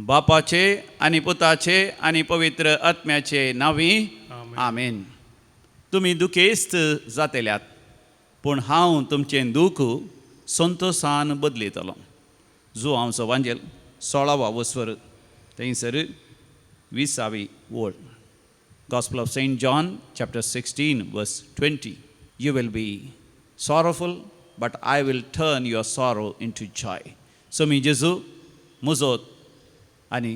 बापाचे आनी पुताचे आनी पवित्र आत्म्याचे नांवी आमेन. तुमी दुखेस्त जातल्यात, पूण हांव तुमचें दूख संतोसान बदलितलो. जुवांवचो वांजेल 16वा वस्वर थंयसर 20वी ओळ. Gospel of Saint John chapter 16 verse 20. You will be sorrowful, but I will turn your sorrow into joy. Swami जेजू म्हजो आनी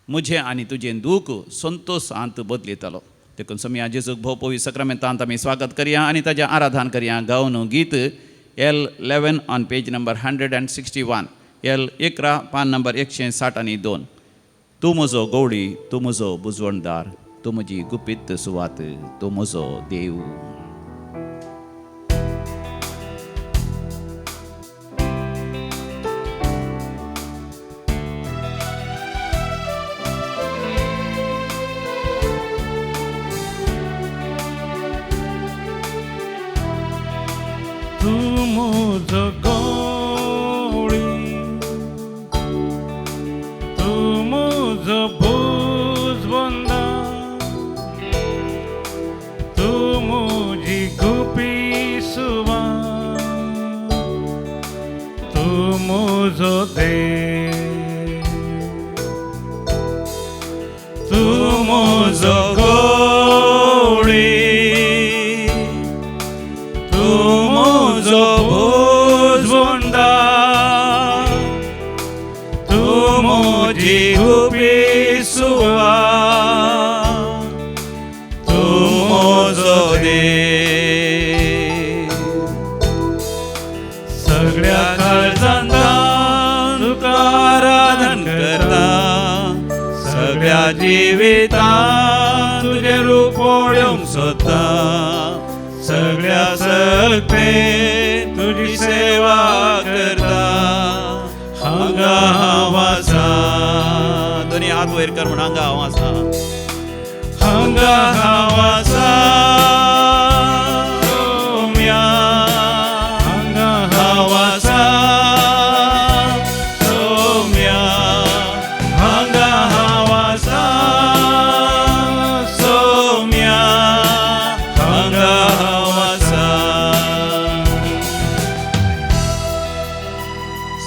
म्हजें आनी तुजें दूख संतोशांत बदलितलो. देखून सोमया जेजूक भोव पवित्र सक्रमेंतांत आमी स्वागत करया आनी ताजें आराधन करया. गावन गीत L 11 on page number 161, L 11 पान नंबर 162. तूं म्हजो गवळी, तूं म्हजो बुजवणदार, तूं म्हजी गुपीत सुवात, तूं म्हजो देव. तूं म्हजो गवळी, तूं म्हजो बुजवंदा, तूं म्हजी गुपी सुवात, तूं म्हजो देव, तूं म्हजो गवळी, तूं म्हजो बुजवंदा, तूं म्हजी गुपी सुवात, तूं म्हजो देव. सगळ्या काळजांत तुका आराधन करता, सगळ्या जिवितांत तुजें रूप पळोवंक सोदता, सगळ्या सकते तुजी सेवा करता, हांगा हांव आसा. दोनी हात वयर कर म्हण, हांगा हांव आसा, हांगा हांव आसा, सोम्या, हांगा हांव आसा, सोम्या, हांगा हांव आसा, सोम्या, हांगा हांव आसा.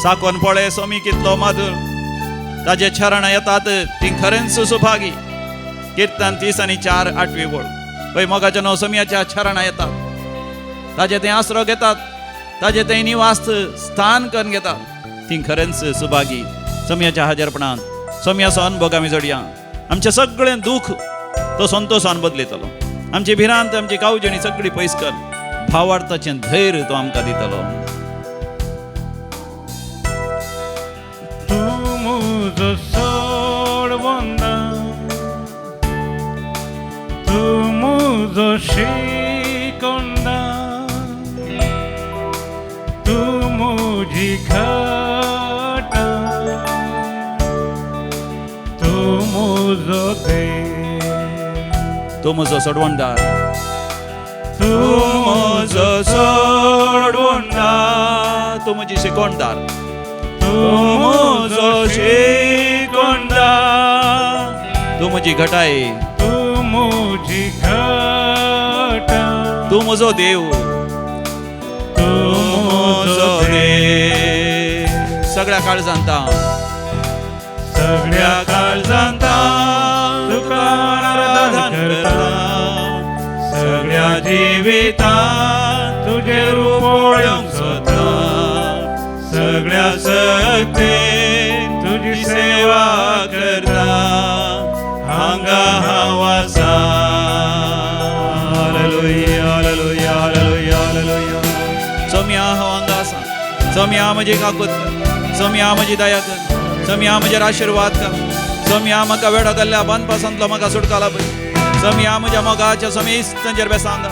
साकोन पळय सोमी कितलो माधुर, ताजे चरण येतात ती खरेंच सुभागी. किर्तन 34 8वी ओळ. पळय मोगाच्या न्हू सोमयाच्या चरणां येतात, ताजे ते आसरो घेतात, ताजे ते निवास स्थान करून घेतात, ती खरेंच सुभागी. सोमयाच्या हाजरपणान सोमयाचो अनुभव आमी जोडया. आमचें सगळें दूख तो संतोशान बदलितलो, आमची भिरांत आमची कावजणी सगळी पयस कर, भावार्थाचें धैर्य तो आमकां दितलो. तूं म्हजो सोडवंदा, तूं म्हजो शिकोंदा, तूं म्हजी घाटा, तूं म्हजो देव, तूं म्हजो सोडवणदार, तूं म्हजो सोडवणदार, तूं म्हजी शिकोणदार, तूं म्हजो शिकोंदा, तूं म्हजी घटाय, तूं म्हजी घाटा, तूं म्हजो देव, तूं म्हजो देव. सगळ्या काळजांत, सगळ्या काळजांत तुका आराधन करता, सगळ्या जिवितांत तुजें रूप पळोवंक सोदता, सगळ्या सकतेन तुजी सेवा करता, हांगा हांव आसा. Hallelujah, hallelujah, hallelujah, hallelujah. सोम्या हांव हांगा आसा, सोम्या म्हजी काकूत कर, सोम्या म्हजी दया कर, सोम्या म्हजेर आशिर्वाद कर, सोम्या म्हाका वेडो घाल्ल्या बांदपासांतलो म्हाका सुटका लाभय, सोम्या म्हज्या मोगाच्या समेस्तांचेर बेसांग,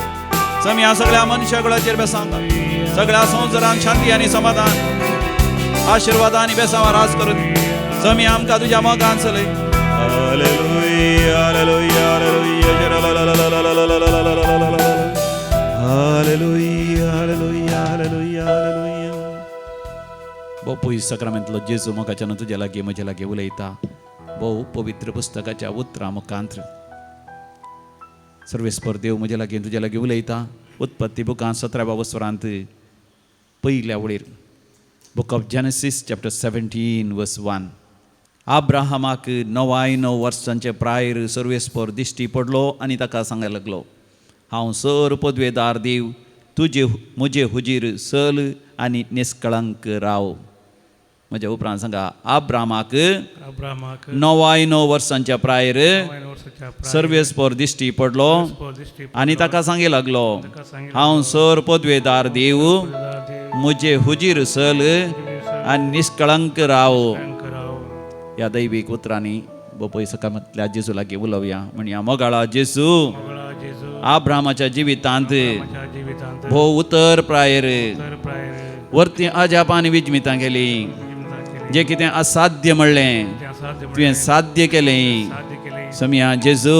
सोम्या सगळ्या मनशाकुळाचेर बेसांग, सगळ्या संवसारान शांती आनी समाधान आशिर्वाद आनी बेसांवा राज करून सोम्या आमकां तुज्या मोगान चलय. Hallelujah, hallelujah, hallelujah, hallelujah, hallelujah, hallelujah, hallelujah. बोपूय सक्रामेंतलो जेजू मोगाच्यान तुज्या लागीं म्हज्या लागीं उलयता भोव पवित्र पुस्तकाच्या उतरां मुखांत. सर्वेस्पर देव म्हज्या लागीं तुज्या लागीं उलयता. उत्पत्ती बुकां 17व्या वसरांत पयल्या वळीर, book of Genesis chapter 17 verse 1. आब्राहमाक 99 वर्सांचे प्रायर सर्वेस्पर दिश्टी पडलो आनी ताका सांगायला लागलो, हांव सर पदवेदार देव, तुजे म्हजे हुजीर सल आनी निस्कळंक राव. म्हज्या उपरांत सांगा, आब्रामाक 99 वर्सांच्या प्रायर सर्वेस्पर दिश्टी पडलो आनी ताका सांगे लागलो, हांव सर पदवेदार देव, म्हजे हुजीर सल आनी निस्कळंक राव. ह्या दैवीक उतरांनी बोपय सकाळतल्या जेजू लागीं उलोवया. म्हणया, मोगाळा जेजू, आब्रामाच्या जिवितांत भोव उतर प्रायर वरती अजापां आनी विजमितां केली. जें कितें असाध्य म्हणलें तुवें साध्य केलें. समिया जेजू,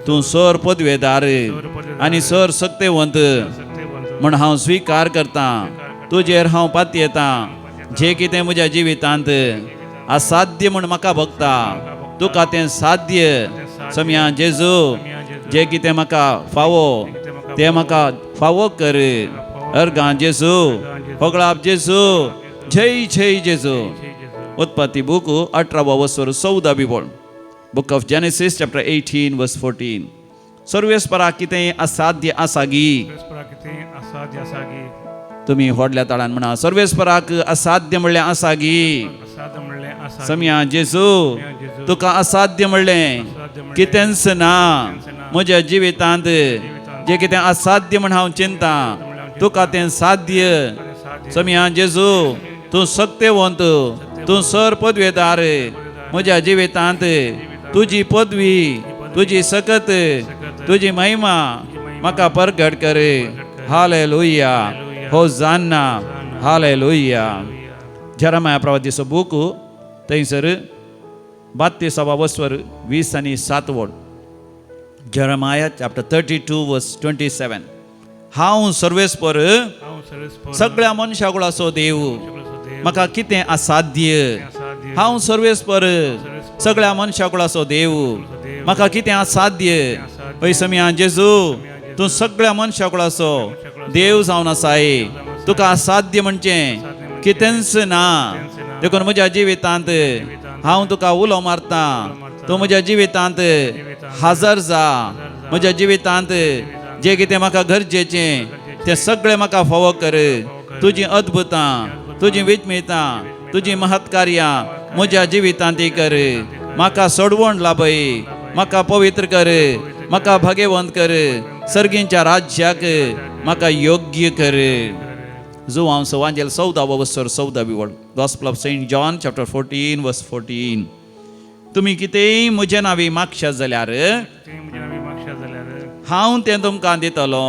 तूं सर पदवेदार आनी सर सक्तेवंत म्हण हांव स्विकार करतां. तुजेर हांव पातयेतां. जें कितें म्हज्या जिवितांत असाध्य म्हण म्हाका भोगता तुका तें साध्य. समिया जेजू, जें कितें म्हाका फावो तें म्हाका फावो कर. अर्गां जेजू, होगळाप जेजू, जय जय जेजू. उत्पत्ती बूक 18 वसर 14 वळ, book of Genesis chapter 18 verse 14. सर्वेस्पराक कितें असाध्य आसा गी? तुमी व्हडल्या ताळान म्हणा, सर्वेस्पराक असाध्य म्हणलें आसा गी? समिया जेजू, तुका असाध्य म्हणलें कितेंच ना. म्हज्या जिवितांत जें कितें असाध्य म्हण हांव चिंता तुका तें साध्य. समिया जेजू, तूं सक्तेवंत, तूं सर पदवेदार. म्हज्या जिवितांत तुजी पदवी, तुजी सकत, तुजी महिमा म्हाका परगट कर. Hallelujah, hosanna, hallelujah. जेरेमाया प्रवादीचो बूक थंयसर 32 वसवर 20 आनी 7 वळ, Jeremiah chapter 32 verse 27. हांव सर्वेस्पर सगळ्या मनशा कुळाचो देव, म्हाका कितें असाध्य? हांव सर्वेस्पर सगळ्या मनशा कुळाचो देव, म्हाका कितें असाध्य? हय समिया जेजू, तूं सगळ्या मनशा कुळाचो देव जावन आसाय. तुका असाध्य म्हणचें कितेंच ना. देखून म्हज्या जिवितांत हांव तुका उलो मारता. तूं म्हज्या जिवितांत हाजर जा. म्हज्या जिवितांत जें कितें म्हाका गरजेचें तें सगळें म्हाका फावो कर. तुजीं अद्भुतां, तुजीं विजमितां, तुजीं महत्कार्यां म्हज्या जिवितांत कर. म्हाका सोडवण लाभय, म्हाका पवित्र कर, म्हाका भाग्यवंत कर, सर्गींच्या राज्याक म्हाका योग्य कर. जुवांव सवांजेल 14 वसर 14 वळ, gospel of Saint John chapter 14 verse 14. तुमी कितेंय म्हज्या नांवी मागशात जाल्यार हांव तें तुमकां दितलो.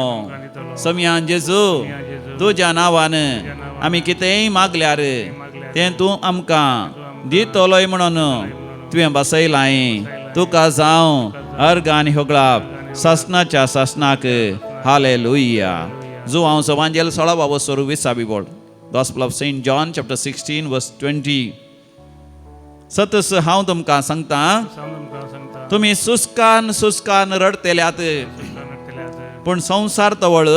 समियान जेजू, तुज्या नांवान आमी कितेंय मागल्यार तें तूं आमकां दितलोय म्हणून तुवें बसयलां. तुका जावं अर्ग आनी होगळाप सासनाच्या सासनाक. हालेलुया. जुवांव सवांजेल 16 वसर 20 वळ, gospel of Saint John chapter 16 verse 20. सतस हांव तुमकां सांगता, तुमी सुस्कान सुस्कान रडतेल्यात पूण संवसार तवळ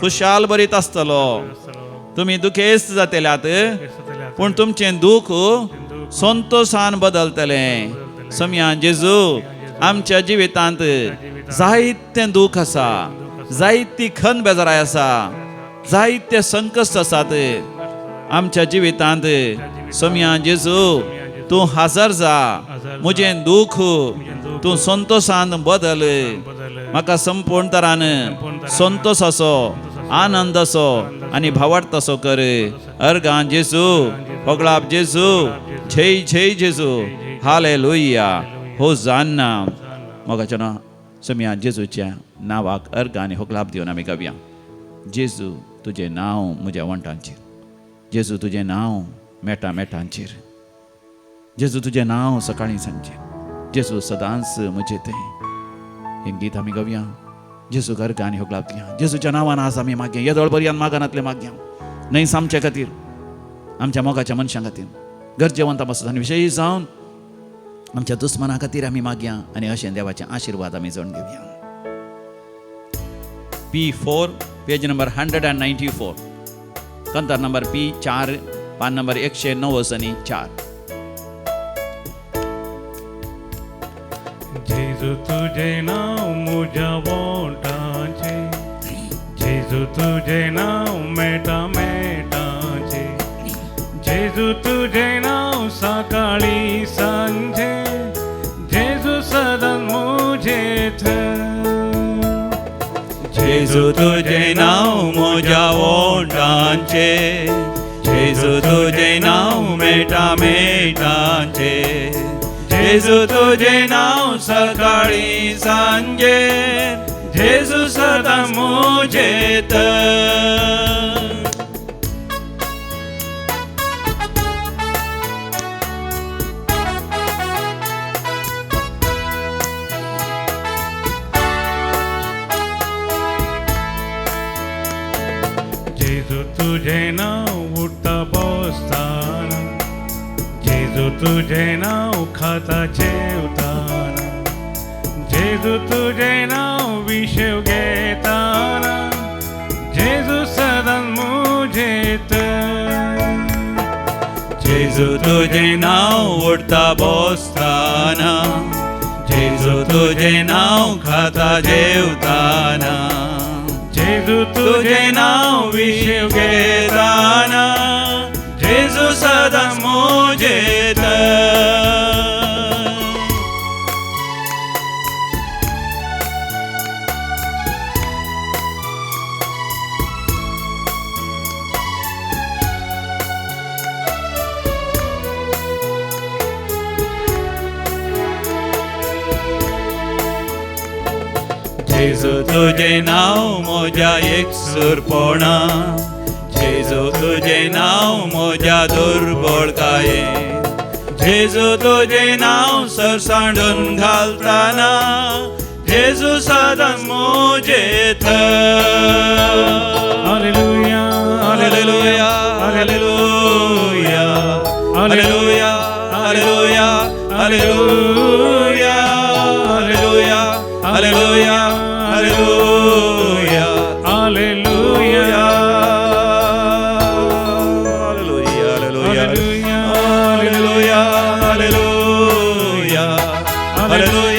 खुशाल बरीत आसतलो. तुमी दुखेस्त जातेल्यात पूण तुमचें दूख संतोशान बदलतलें. समिया जेजू, आमच्या जिवितांत जायतें दूख आसा, जायती खन बेजाराय आसा, जायते संकश्ट आसात आमच्या जिवितांत. समिया जेजू, तूं हाजर जा. म्हजें दूख तूं संतोशान बदल. म्हाका संपूर्ण तरान संतोश असो, आनंद असो आनी भावार्थ असो कर. अर्गां जेजू, होगळाप जेजू, जय जय जेजू, हालेलुया, होजान्ना. मोगाच्या ना समिया जेजूच्या नांवाक अर्गां आनी होगळाप दिवन आमी गावया. जेजू तुजें नांव म्हज्या वंटांचेर, जेजू तुजें नांव मेटा मेटांचेर, जेजू तुजें नांव सकाळीं सांजचें, जेजू सदांच म्हजें तें. हें गीत आमी गावया. जेजू अर्गां आनी होगळाप दिया. जेजूच्या नांवान आज आमी मागया. येदोळ पर्यंत मागनातले मागया न्हय आमचे खातीर. आमच्या मोगाच्या मनशां खातीर, गरजेवंतां पासत आनी विशेश जावन आमच्या दुस्माना खातीर आमी मागया आनी अशें देवाचे आशिर्वाद आमी जोडून घेवया. P4, page number 194, कंतार number P4, पान नंबर 194. जेजू तुझे नाव म्हज्या वोंटाचे, जेजू तुझे नाव मेटा मेटाचे, जेजू तुझे नाव सकाळी सांजे, जेजू सदां म्हजे थंय. जेजू तुझे नाव म्हज्या वोंटांचे, जेजू तुझे नाव मेटा मेटांचे, जेजू तुझे नाव सकाळी सांजे, जेजू सदां म्हजे थंय. जेजू तुझे नाव उठता बसताना, जेजू तुझे नाव खाता जेवताना, जेजू तुझे नाव विशेव घेताना, जेजू सदां म्हजे थंय. जेजू तुझे नाव उठता बसताना, जेजू तुझे नाव खाता जेवताना, जेजू तुझे नाव विशेव घेताना, जेजू सदां म्हजे थंय. जेजू तुझे नाव म्हज्या एकसुरपणा, जेजू तुझे नाव म्हज्या दुर्बळकाये, जेजू तुझे नाव सरसांडून घालताना, जेजू सदां म्हजे थंय. Hallelujah, hallelujah, hallelujah, hallelujah, hallelujah, hallelujah, hallelujah, hallelujah, hallelujah, hallelujah, hallelujah, hallelujah, hallelujah, hallelujah, hallelujah,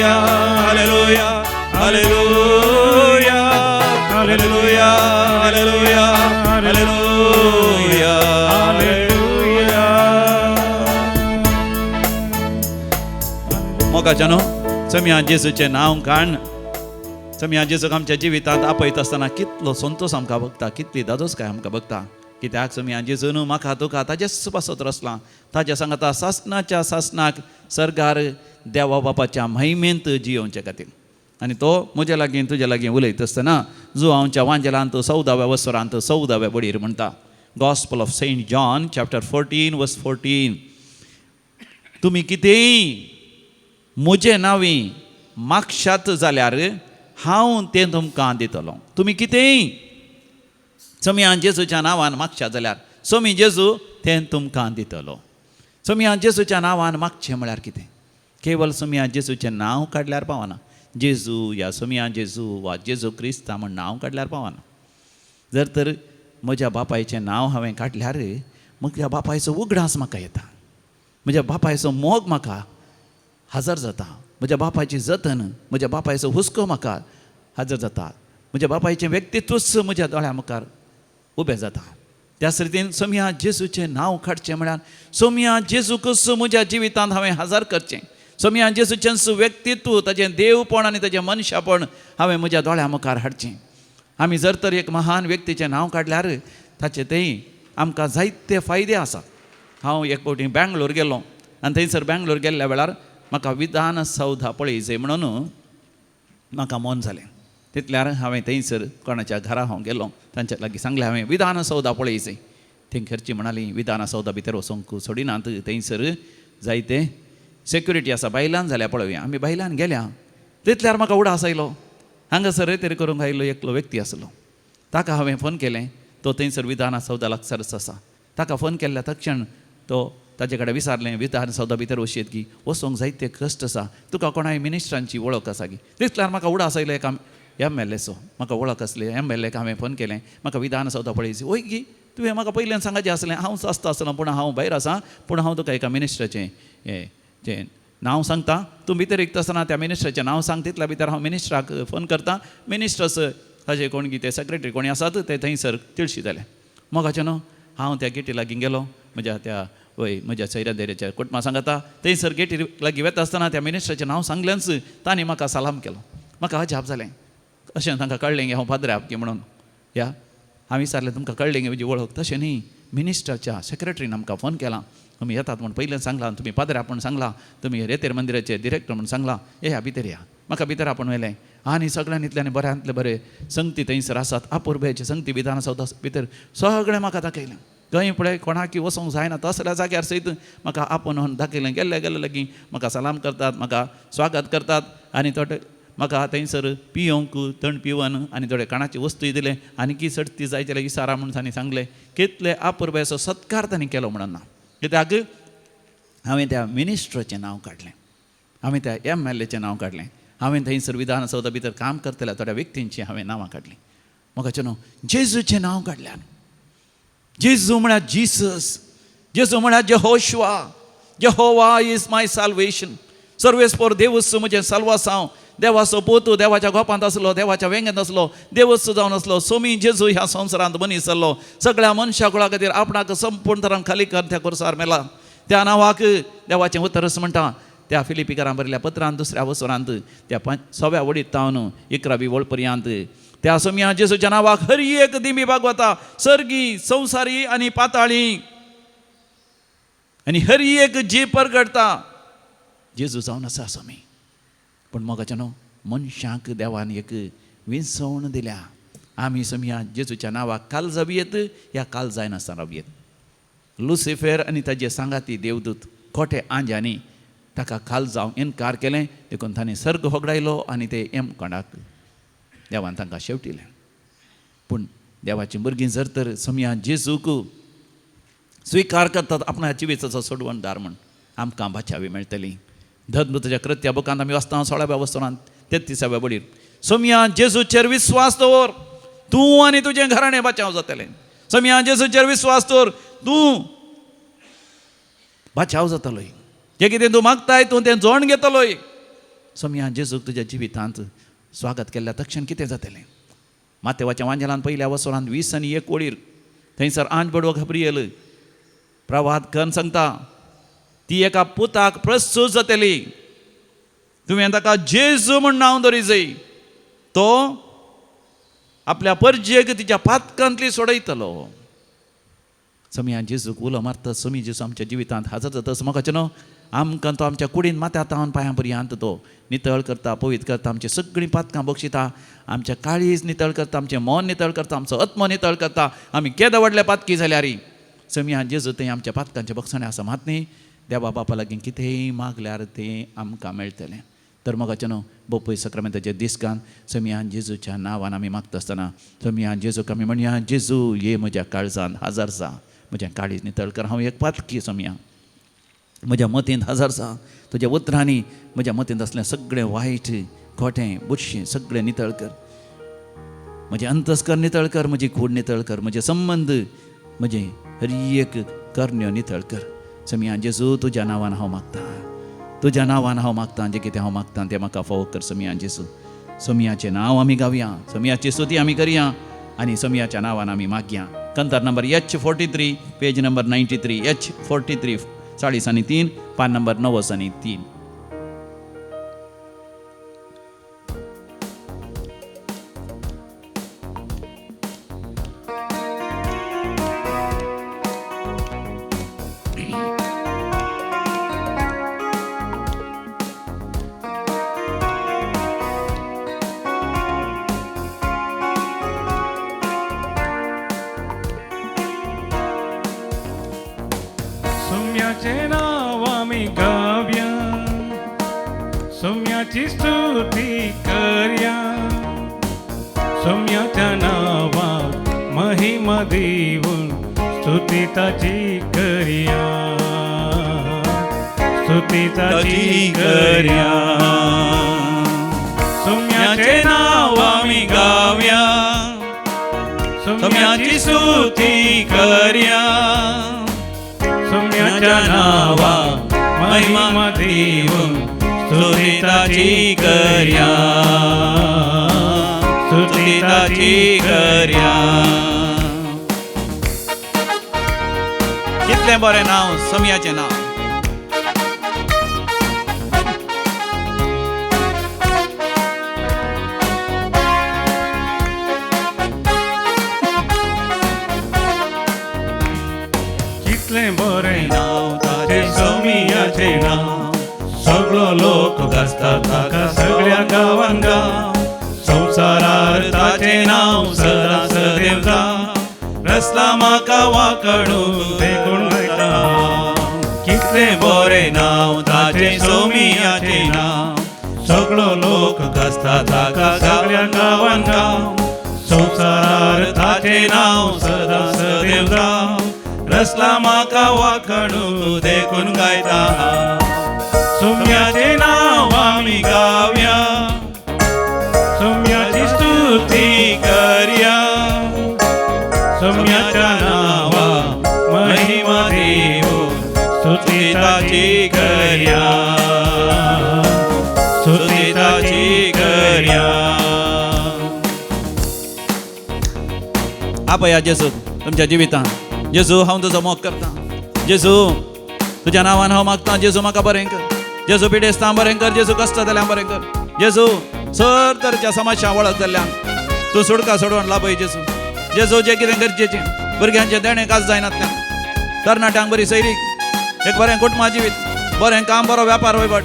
hallelujah, hallelujah, hallelujah, hallelujah, hallelujah. मोगाच्यानो, समिया जेजूचें नांव काण समिया जेजूक आमच्या जिवितांत आपयत आसतना कितलो संतोश आमकां बघता, कितली दादोसकाय आमकां बघता. कित्याक समिया जेजून म्हाका तुका ताजेच पासत रचलां, ताज्या सांगाता सासनाच्या सासनाक सर्गार देवा बापाच्या महिमेंत जियोवचे खातीर. आनी तो म्हज्या लागीं तुज्या लागीं उलयत आसतना जुवांवच्या वांजेलांत 14व्या वसरांत 14व्या बडीर म्हणटा, gospel of Saint John chapter 14 verse 14, तुमी कितेंय म्हजे नांवी मागशात जाल्यार हांव तें तुमकां दितलो. तुमी कितेंय सोमया जेजूच्या नांवान मागशात जाल्यार सोमी जेजू तें तुमकां दितलो. सोमया जेजूच्या नांवान मागचें म्हळ्यार कितें? केवल सोमया जेजूचें नांव काडल्यार पावना. जेजू या सोमया जेजू वा जेजू क्रिस्ता म्हण नांव काडल्यार पावना. जर तर म्हज्या बापायचें नांव हांवें काडल्यार म्हज्या बापायचो उगडास म्हाका येता, म्हज्या बापायचो मोग म्हाका हजर जाता, म्हज्या बापायची जतन, म्हज्या बापायचो हुस्को म्हाका हजर जाता, म्हज्या बापायचें व्यक्तित्वच म्हज्या दोळ्या मुखार उबें जाता. त्याच रितीन सोमया जेजूचें नांव काडचें म्हळ्यार सोमया जेजूकच म्हज्या जिवितांत हांवें हजर करचें. सोमया जेजूचेंच व्यक्तित्व, ताजें देवपण आनी ताजें मनशापण हांवें म्हज्या दोळ्या मुखार हाडचें. आमी जर तर एक महान व्यक्तीचें नांव काडल्यार ताचे थंय आमकां जायते फायदे आसात. हांव एक फावटी बेंगलोर गेलो आनी थंयसर बेंगलोर गेल्ल्या वेळार म्हाका विधानसौधा पळयचें म्हणून म्हाका मन जालें. तितल्यार हांवें थंयसर कोणाच्या घरा हांव गेलो, तांच्या लागीं सांगलें हांवें विधानसौधा पळयचें. थंय घरची म्हणाली विधानसौधा भितर वचोंक सोडिनात, थंयसर जायते सेक्युरिटी आसा, बायलान जाल्यार पळोवया. आमी बायलान गेल्या. तितल्यार म्हाका उडास आयलो, हांगासर रेतेर करूंक आयिल्लो एकलो व्यक्ती आसलो, ताका हांवें फोन केलें. तो थंयसर विधानसौधा लागसरच आसा. ताका फोन केल्ल्या तक्षण तो ताजे कडेन विचारलें, विधानसौधा भितर वचयेत की वचोंक जायते कश्ट आसा, तुका कोणाय मिनिस्ट्रांची वळख आसा की? तितल्यार म्हाका उडास आयलो एका एम एल एचो म्हाका वळख आसली. एम एल एक हांवें फोन केलें, म्हाका विधानसौधा पळयची. वय की तुवें म्हाका पयल्यान सांगाचें आसलें, हांव आसता आसलो पूण हांव भायर आसा, पूण हांव तुका एका मिनिस्टराचें हें जें नांव सांगता, तूं भितर येता आसतना त्या मिनिस्टराचें नांव सांग. तितल्या भितर हांव मिनिस्टराक फोन करता, मिनिस्टर्स ताजे कोण कितें सेक्रेटरी कोणी आसात ते थंयसर तिळशी जाले. मोगाचें न्हू, हांव त्या गेटी लागीं गेलो म्हज्या त्या वय म्हज्या सैऱ्या धैर्याच्या कुटुंबा सांगता. थंयसर गेटी लागीं वता आसतना त्या मिनिस्टराचें नांव सांगलेंच, तांणी म्हाका सलाम केलो. म्हाका अजाप जालें, अशें तांकां कळ्ळें की हांव पाद्रे आपकी म्हणून. ह्या हांवें विचारलें, तुमकां कळ्ळें की म्हजी वळख? तशें न्ही, मिनिस्टरच्या सेक्रेटरीन आमकां फोन केला, तुमी येतात म्हूण पयलें सांगलां, तुमी पाद्रे म्हूण सांगलां, तुमी रेतेर मंदिराचे डिरेक्टर म्हूण सांगलां, येया भितर या. म्हाका भितर आपोवन व्हेलें आनी सगळ्यांनी इतल्यान बऱ्यांतले बरे संगती थंयसर आसात, अपुरबायेचे संगती विधानसौधा भितर सगळें म्हाका दाखयलें. थंय पळय कोणाकी वचोंक जायना तसल्या जाग्यार सयत म्हाका आपोवन दाखयलें. गेल्ले गेल्ले लागीं म्हाका सलाम करतात, म्हाका स्वागत करतात आनी थोडे म्हाका थंयसर पियोंक थंड पिवन आनी थोडे खाणाची वस्तूय दिले आनी की चडती जाय जाल्यार इसारा म्हूण तांणी सांगलें. कितले अपुरबायेचो सत्कार तांणी केलो म्हणून ना, कित्याक हांवें त्या मिनिस्टराचें नांव काडलें, हांवें त्या एम एल एचें नांव काडलें, हांवें थंयसर विधानसौधा भितर काम करतल्या थोड्या व्यक्तींचीं हांवें नांवां काडलीं. म्हाका न्हू जेजूचें नांव काडल्यान, जेजू म्हळ्यार जिसस, जेजू म्हळ्यार जेहोशवा, Jehovah is my salvation. सर्वेस्पोर देवूच म्हजें साल्वासांव. देवाचो पूत देवाच्या गोपांत आसलो, देवाच्या वेंगेंत आसलो, देवूच जावन आसलो. सोमी जेजू ह्या संवसारांत मनीस जाल्लो, सगळ्या मनशा कुळा खातीर आपणाक संपूर्ण तरान खाली कर त्या खुर्सार मेला. त्या नांवाक देवाचें उतरच म्हणटा त्या फिलिपिकारां बरयल्या पत्रान दुसऱ्या वसरांत त्या 5 सव्या वडीत तावन 11वी वळ पर्यंत, त्या सोमया जेजूच्या नांवाक हर एक दिमी बागवता, सर्गी संवसारी आनी पाताळी, आनी हर एक जीव परगडटा जेजू जावन आसा स्वामी. पूण मोगाच्या न्हू, मनशांक देवान एक विंचवण दिल्या. आमी सोमया जेजूच्या नांवाक काल जावयेत या काल जायनासतना रावयेत. लुसिफेर आनी ताजे सांगाती देवदूत खोटे आंज्यांनी ताका खाल जावंक इनकार केलें, देखून तांणी सर्ग होगडायलो आनी ते यमकोंडाक देवान तांकां शेवटिलें. पूण देवाचीं भुरगीं जर तर सोमया जेजूक स्विकार करतात आपणा जिविताचो सोडवणदार म्हूण, आमकां बाचावी मेळटली. धर्मदूताच्या कृत्या बुकांत आमी वाचता 16व्या वस्तुरांत 33व्या वडीर, सोमया जेजूचेर विस्वास दवर, तूं आनी तुजें घराणें बाचाव जातलें. सोमया जेजूचेर विस्वास दवर, तूं बाचाव जातलोय. जें कितें तूं मागताय तूं तें जोण घेतलोय. सोमया जेजूक तुज्या जिवितांत स्वागत केल्ल्या तक्षण कितें जातलें? मातेवाच्या वांजेलान पयल्या वसरांत 20 आनी 1 वळीर थंयसर आंज बडवो घाबरियल प्रवाद करून सांगता, ती एका पुताक प्रस्तूत जातली, तुवें ताका जेजू म्हूण नांव दवरी जाय, तो आपल्या परजेक तिच्या पातकांतली सोडयतलो. समिया जेजूक उलो मारता, समी जेजू आमच्या जिवितांत हाजर जाता. मोगाचें न्हू, आमकां तो आमच्या कुडीन माथ्या तावन पांयां पर्यंत तो नितळ करता, पवित्र करता, आमची सगळीं पातकां बक्षिता, आमच्या काळीज नितळ करता, आमचें मन नितळ करता, आमचो आत्मो नितळ करता. आमी केदो व्हडले पातकी जाल्यार समिया जेजू थंय आमच्या पातकांचे बक्षणे आसा. मात न्ही, देवा बापा लागीं कितेंय मागल्यार तें आमकां मेळटलें. तर मोगाचें न्हू, बोपय सक्रामेंताचे दिसकान समिया जेजूच्या नांवान आमी मागता आसतना समिया जेजूक आमी म्हणया, जेजू ये म्हज्या काळजान हाजर जा, म्हजें काळीज नितळ कर, हांव एक पातकी. समिया म्हज्या मतींत हाजर जा, तुज्या उतरांनी म्हज्या मतींत आसलें सगळें वायट, खोटें, बुरशें सगळें नितळ कर. म्हजें अंतस्कर नितळ कर, म्हजी कूड नितळ कर, म्हजे संबंद, म्हजें हर एक करण्यो नितळ कर. समिया जेजू, तुज्या नांवान हांव मागतां, तुज्या नांवान हांव मागतां, जें कितें हांव मागतां तें म्हाका फावो कर. समिया जेजू, समियाचें नांव आमी गावया, समियाची स्तुती आमी करया आनी समियाच्या नांवान आमी मागया. कंतार number H 43, page number 93. H 43, 43, पान नंबर 93. सोम्याचे नाव आमी गावया, सोम्याची स्तुती करया, सोम्याच्या नावाक महिमा दिवन. स्तुती ताची करया, स्तुती ताची करया. सोम्याचें नांव आमी गावया, सोम्याची स्तुती करया. सोम्याच्या नांवा महिमा दिवन स्तुती ताची करया, स्तुती ताची करया. कितलें बरें नांव सोम्याचें नांव. कितलें बरें नांव ताचें सोम्याचें नांव, सगळो लोक गाजता ताका सगळ्या गांवान गांव. संवसारार ताचें नांव सदां सदैव जावं, रसला म्हाका वाकडून देखून गायता. कितलें बरें नांव ताचें सोम्याचें नांव, सगळो लोक गाजता ताका सगळ्या गांवान गांव. संवसारार ताचें नांव सदां सदैव जावं, रसला म्हाका वाकडून देखून गायता. सोम्याचें नांव आमी गावया, सोम्याची स्तुती करया. सोम्याच्या नांवा महिमा दिवन स्तुती ताची करया, स्तुती ताची करया. आपया जेजू तुमच्या जिवितान. जेजू हांव तुजो मोग करता, जेजू तुज्या नांवान हांव मागता, जेजू म्हाका बरें कर, जेजू पिडेस्तां बरें कर, जेजू कश्ट जाल्यार बरें कर, जेजू सर तरेच्या समस्या वळख जाल्ल्यान तूं सुडका सोडोवन लाभय जेजू. जेजू जें कितें गरजेचें भुरग्यांचें देणें काज जायनातल्यान, तरणाट्यांक बरी सैरीक, एक बरें कुटुंबा जिवीत, बरें काम, बरो व्यापार वयवट,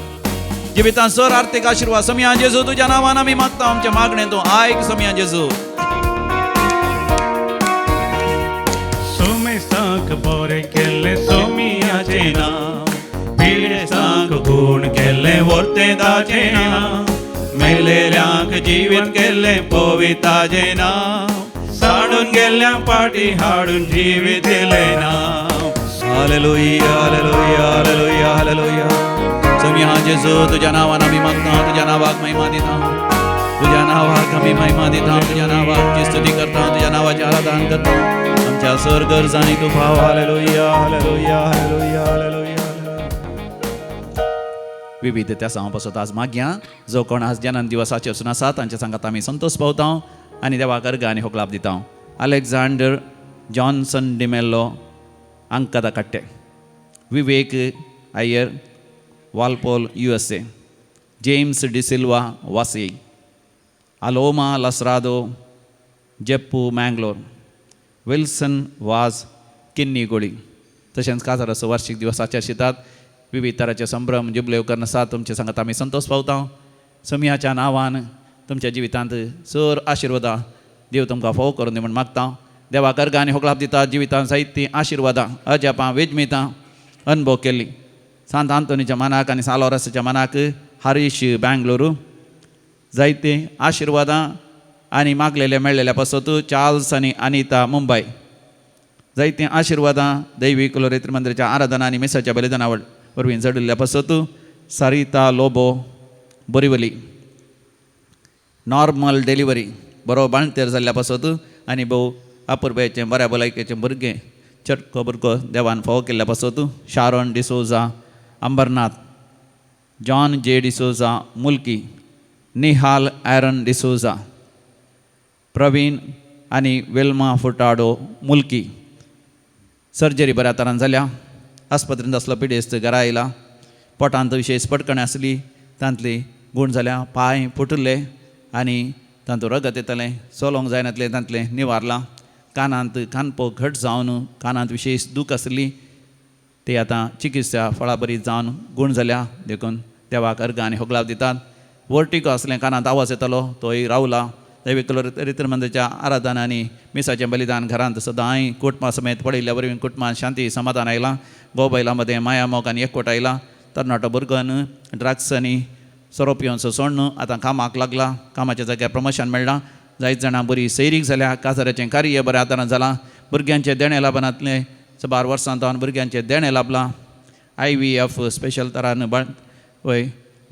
जिवितांत सर आर्थीक आशिर्वाद. समिया जेजू तुज्या नांवान आमी मागता, आमचें मागणें तूं आयक समिया जेजू. सोमेस्तांक बरें केल्लें सोम्याचें नांव, पिडेस्तांक गूण केल्लें व्हरतें ताचें नांव, मेलेल्यांक जिवीत केल्लें पविताचें नांव, साडून गेल्ल्या पाटी हाडून जिवीत दिलें नांव. Hallelujah, hallelujah, hallelujah, hallelujah. समिया जेजू तुज्या नांवान आमी मागता, तुज्या नांवाक महिमा दिता, तुज्या नांवाक आमी महिमा दिता, तुज्या नांवाक स्तुती करता, तुज्या नांवाचें आराधन करता. आमच्या सर गरजांनी तूं भाव. Hallelujah, hallelujah, hallelujah, hallelujah. विविध त्या सांव पासत आज मागया जो कोण आज जनन दिवसाचेर वचून आसा तांच्या सांगात आमी संतोष पावता आनी देवाक अर्घ आनी होकलाप दिता. Alexander Johnson D'Mello Ankada Katte, Vivek Iyer Walpole USA, James D'Silva Vasai, Aloma Lasrado Jeppu Mangalore, Wilson Vaz Kinnigoli. तशेंच काजाराचो वार्षिक दिवसाच्या शितात विविध तराचे संभ्रम जुबलेव करून आसा तुमचे सांगात आमी संतोष पावता. समियाच्या नांवान तुमच्या जिवितांत सर आशिर्वादां देव तुमकां फोव करून दी म्हूण मागता. देवाक अर्घ आनी होकलाप दिता जिवितांत जायतीं आशिर्वादां अजापां वेजमितां अनुभव केल्ली. सांत आंतोनीच्या मनाक आनी सालोरसाच्या मनाक हरीश बेंगलोरू जायते आशिर्वादां आनी मागलेले मेळ्ळेल्या पासत चार्ल्स आनी अनिता मुंबय जायतीं आशिर्वादां दैवीक लोरेत्र मंदिराच्या आराधना आनी मिसाच्या बलिदाना वरवीं जडिल्ल्या पासत सरिता लोबो बोरिवली नॉर्मल डिलिव्हरी बरो बाळंतेर जाल्ल्या पासत आनी भोव अपुरबायेचें बऱ्या भलायकेचें भुरगें चटको भुरगो देवान फावो केल्ल्या पासत Sharon D'Souza Ambernath, John J D'Souza Mulki, Nihal Aaron D'Souza, Praveen आनी वेल्मा फुटाडो मुल्की. सर्जरी बऱ्या तरान जाल्या, आस्पत्रेंत आसलो पिडेस्त घरा आयला, पोटांत विशेश पटकणी आसली तांतली गूण जाल्या, पांय फुटले आनी तांतूं रगत येतालें, चलोवंक जायनातलें तांतलें निवारलां, कानांत कानपो घट जावन कानांत विशेश दूख आसली ती आतां चिकित्सा फळाबरी जावन गूण जाल्या देखून देवाक अर्घ आनी होगलाव दितात. वर्टिको आसलें, कानांत आवाज येतालो तोय रावला. दैवीक रित्रमंदाच्या आराधना आनी मिसाचें बलिदान घरांत सदांय कुटुंबा समेत पडिल्ल्या वरवीं कुटुंबांत शांती समाधान आयलां. घोव बायलां मदें माया मोग आनी एकवट आयला. तरणाटो भुरगोन ड्रग्स आनी सोरो पिवनचो सोडून आतां कामाक लागला, कामाच्या जाग्यार प्रमोशन मेळ्ळां. जायत जाणां बरी सैरीक जाल्या, काजाराचें कार्य बऱ्या आदारान जालां. भुरग्यांचें देणें लाभनातलें साबार वर्सां तावन भुरग्यांचें देणें लाभलां. IVF special तरान वय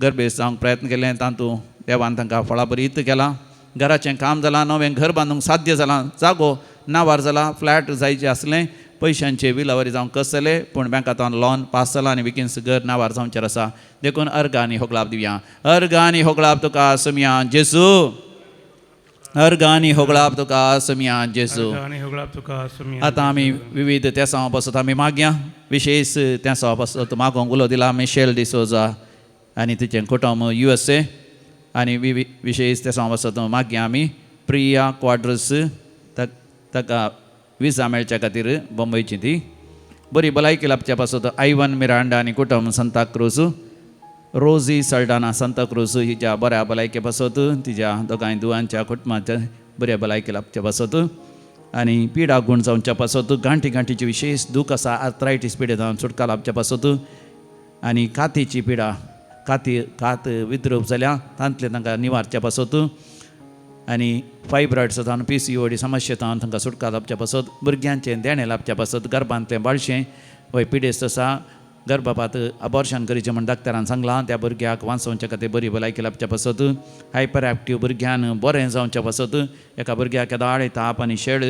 गर्भेस्त जावंक प्रयत्न केलें, तातूंत देवान तांकां फळाभरीत केलां. घराचें काम जालां, नवें घर बांदूंक साध्य जालां, जागो नावार जाला, फ्लॅट जायचें आसलें, पयशांचे विलावरी जावंक कसले, पूण बँकांत लोन पास जालां आनी बेगीन घर नावार जावचें आसा. देखून अर्घ आनी होगळाप दिवया. अर्घ आनी होगळाप तुका समिया जेजू, अर्घ आनी होगळाप तुका समिया जेजू. आतां आमी विविध तेसांव पासत आमी मागया. विशेश तेसांव पासत मागोंक उलो दिला मिशेल डिसोजा आनी तिचें कुटुंब USA, आनी विशेश तेसांव पासत मागया आमी प्रिया क्वाड्रस ताका विजा मेळच्या खातीर बंबयची ती बरी भलायकी लाभच्या पासत आयवन मिरांडा आनी कुटुंब सांताक्रूज, रोजी सल्डाना सांताक्रूज हिच्या बऱ्या भलायके पासत, तिज्या दोगांय धुवांच्या कुटुंबाच्या बऱ्या भलायकी लाभच्या पासत, आनी पिडा गूण जावच्या पासत, गांठी गांठीची विशेश दूख आसा आर्थरायटीस पिडे जावन सुटका लाभच्या पासत, आनी कातीची पिडा काती कात विद्रूप जाल्या तांतले तांकां निवारच्या पासत, आनी फायब्रॉयड्स जावन PCOD समस्या जावन तांकां सुटका लाभच्या पासत, भुरग्यांचें देणें लाभच्या पासत, गर्भांतलें बाळशें वय पिडेस्त आसा गर्भपात अबॉर्शन करचें म्हण डॉक्टरान सांगलां त्या भुरग्याक वांचोवच्या खातीर बरी भलायकी लाभच्या पासत, हायपर एक्टीव भुरग्यान बरें जावच्या पासत, एका भुरग्याक दाळे ताप आनी शेळ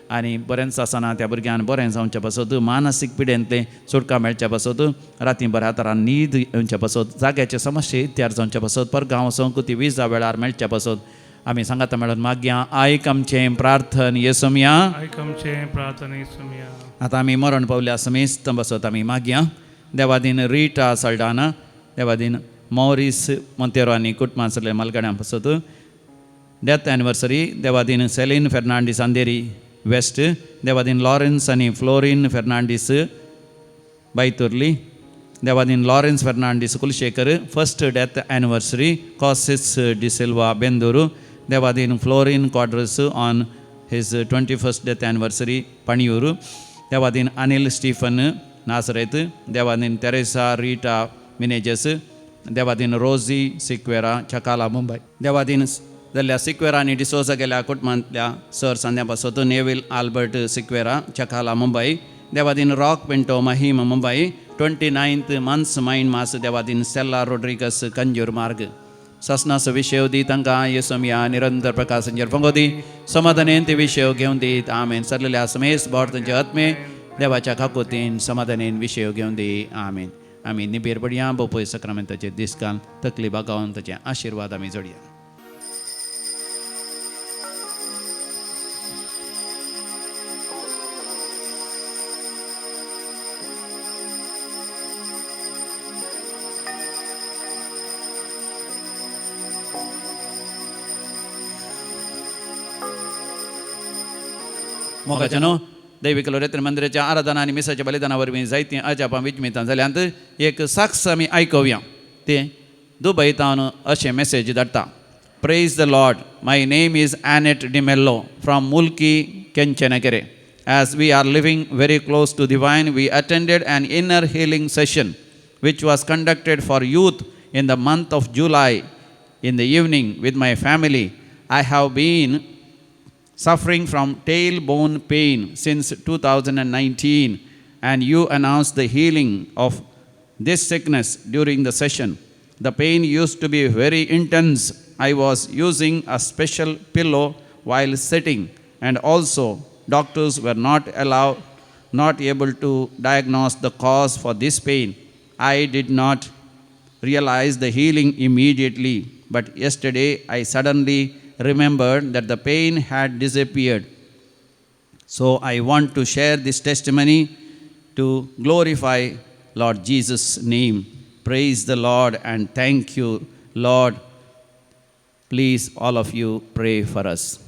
आनी बरेंच आसना त्या भुरग्यान बरें जावच्या पासत, मानसीक पिडेंतलें सुटका मेळच्या पासत, राती बऱ्या तरान न्हीद येवच्या पासत, जाग्याचे समस्ये इत्यार जावच्या पासत, परगांव वचोंक ती विजा वेळार मेळच्या पासत आमी सांगाता मेळून मागया. आयक आमचें प्रार्थन येसुमया, आयक आमचें प्रार्थन येसुमया. आतां आमी मरण पावल्या समेस्त बसत आमी मागया. देवादीन रिटा सल्डाना, देवादीन मॉरीस मोंतेरो आनी कुटुंबां सगळे मालगाड्यां पासत डेथ एनिवर्सरी, देवादीन सेलीन फेर्नांडीस अंधेरी वेस्ट, देवादीन लॉरेन्स आनी फ्लोरीन फेर्नांडीस बायतुर्ली, देवादीन Lawrence Fernandes Kulshekar first death anniversary, Causis D'Silva Benduru, देवादीन Florin Quadros on his 21st death anniversary Paniyur, देवादीन अनिल स्टीफन नासरेत, देवादीन तेरेसा रीटा मिनेजस, देवादीन रोजी सिक्वेरा चकाला मुंबय, देवादीन जाल्ल्या सिक्वेरा आनी डिसोजा गेल्या कुटुंबांतल्या सर सांद्या पासत Neville Albert Sequeira Chakala Mumbai, Devadin Rock Pinto Mahim Mumbai, 29th months mine mass Devadin Stella Rodrigues Kanjur मार्ग. सासनाचो विशय दी तांकां येसुमया निरंतर प्रकाशांचेर फंगो दी, समाधानेन ते विशय घेवन दीत आमेन. सरलेल्या समेस बोट तांचे आत्मे देवाच्या काकुतीन समाधानेन विशय घेवन दी आमेन. आमी निबेर पडया बोपय सक्रामेंताचे दीस घाल तकली बागावन ताचे आशिर्वाद आमी जोडया. मोगाचें न्हू दैवीक लोरेत्र मंदिराच्या आराधना आनी मिसाच्या बलिदाना वरवीं जायतीं अजापां विजमितां जाल्यांत. एक साक्ष आमी आयकुया. ते दुबय तावन अशें मॅसेज धाडटा. Praise the Lord, my name is Annette D'Mello from Mulki Kenchanakere. As we are living very close to divine, we attended an inner healing session which was conducted for youth in the month of July in the evening with my family. I have been suffering from tailbone pain since 2019, and you announced the healing of this sickness during the session. The pain used to be very intense. I was using a special pillow while sitting, and also doctors were not able to diagnose the cause for this pain. I did not realize the healing immediately, but yesterday I suddenly remembered that the pain had disappeared. So I want to share this testimony to glorify Lord Jesus' name. Praise the Lord and thank you, Lord. Please, all of you, pray for us.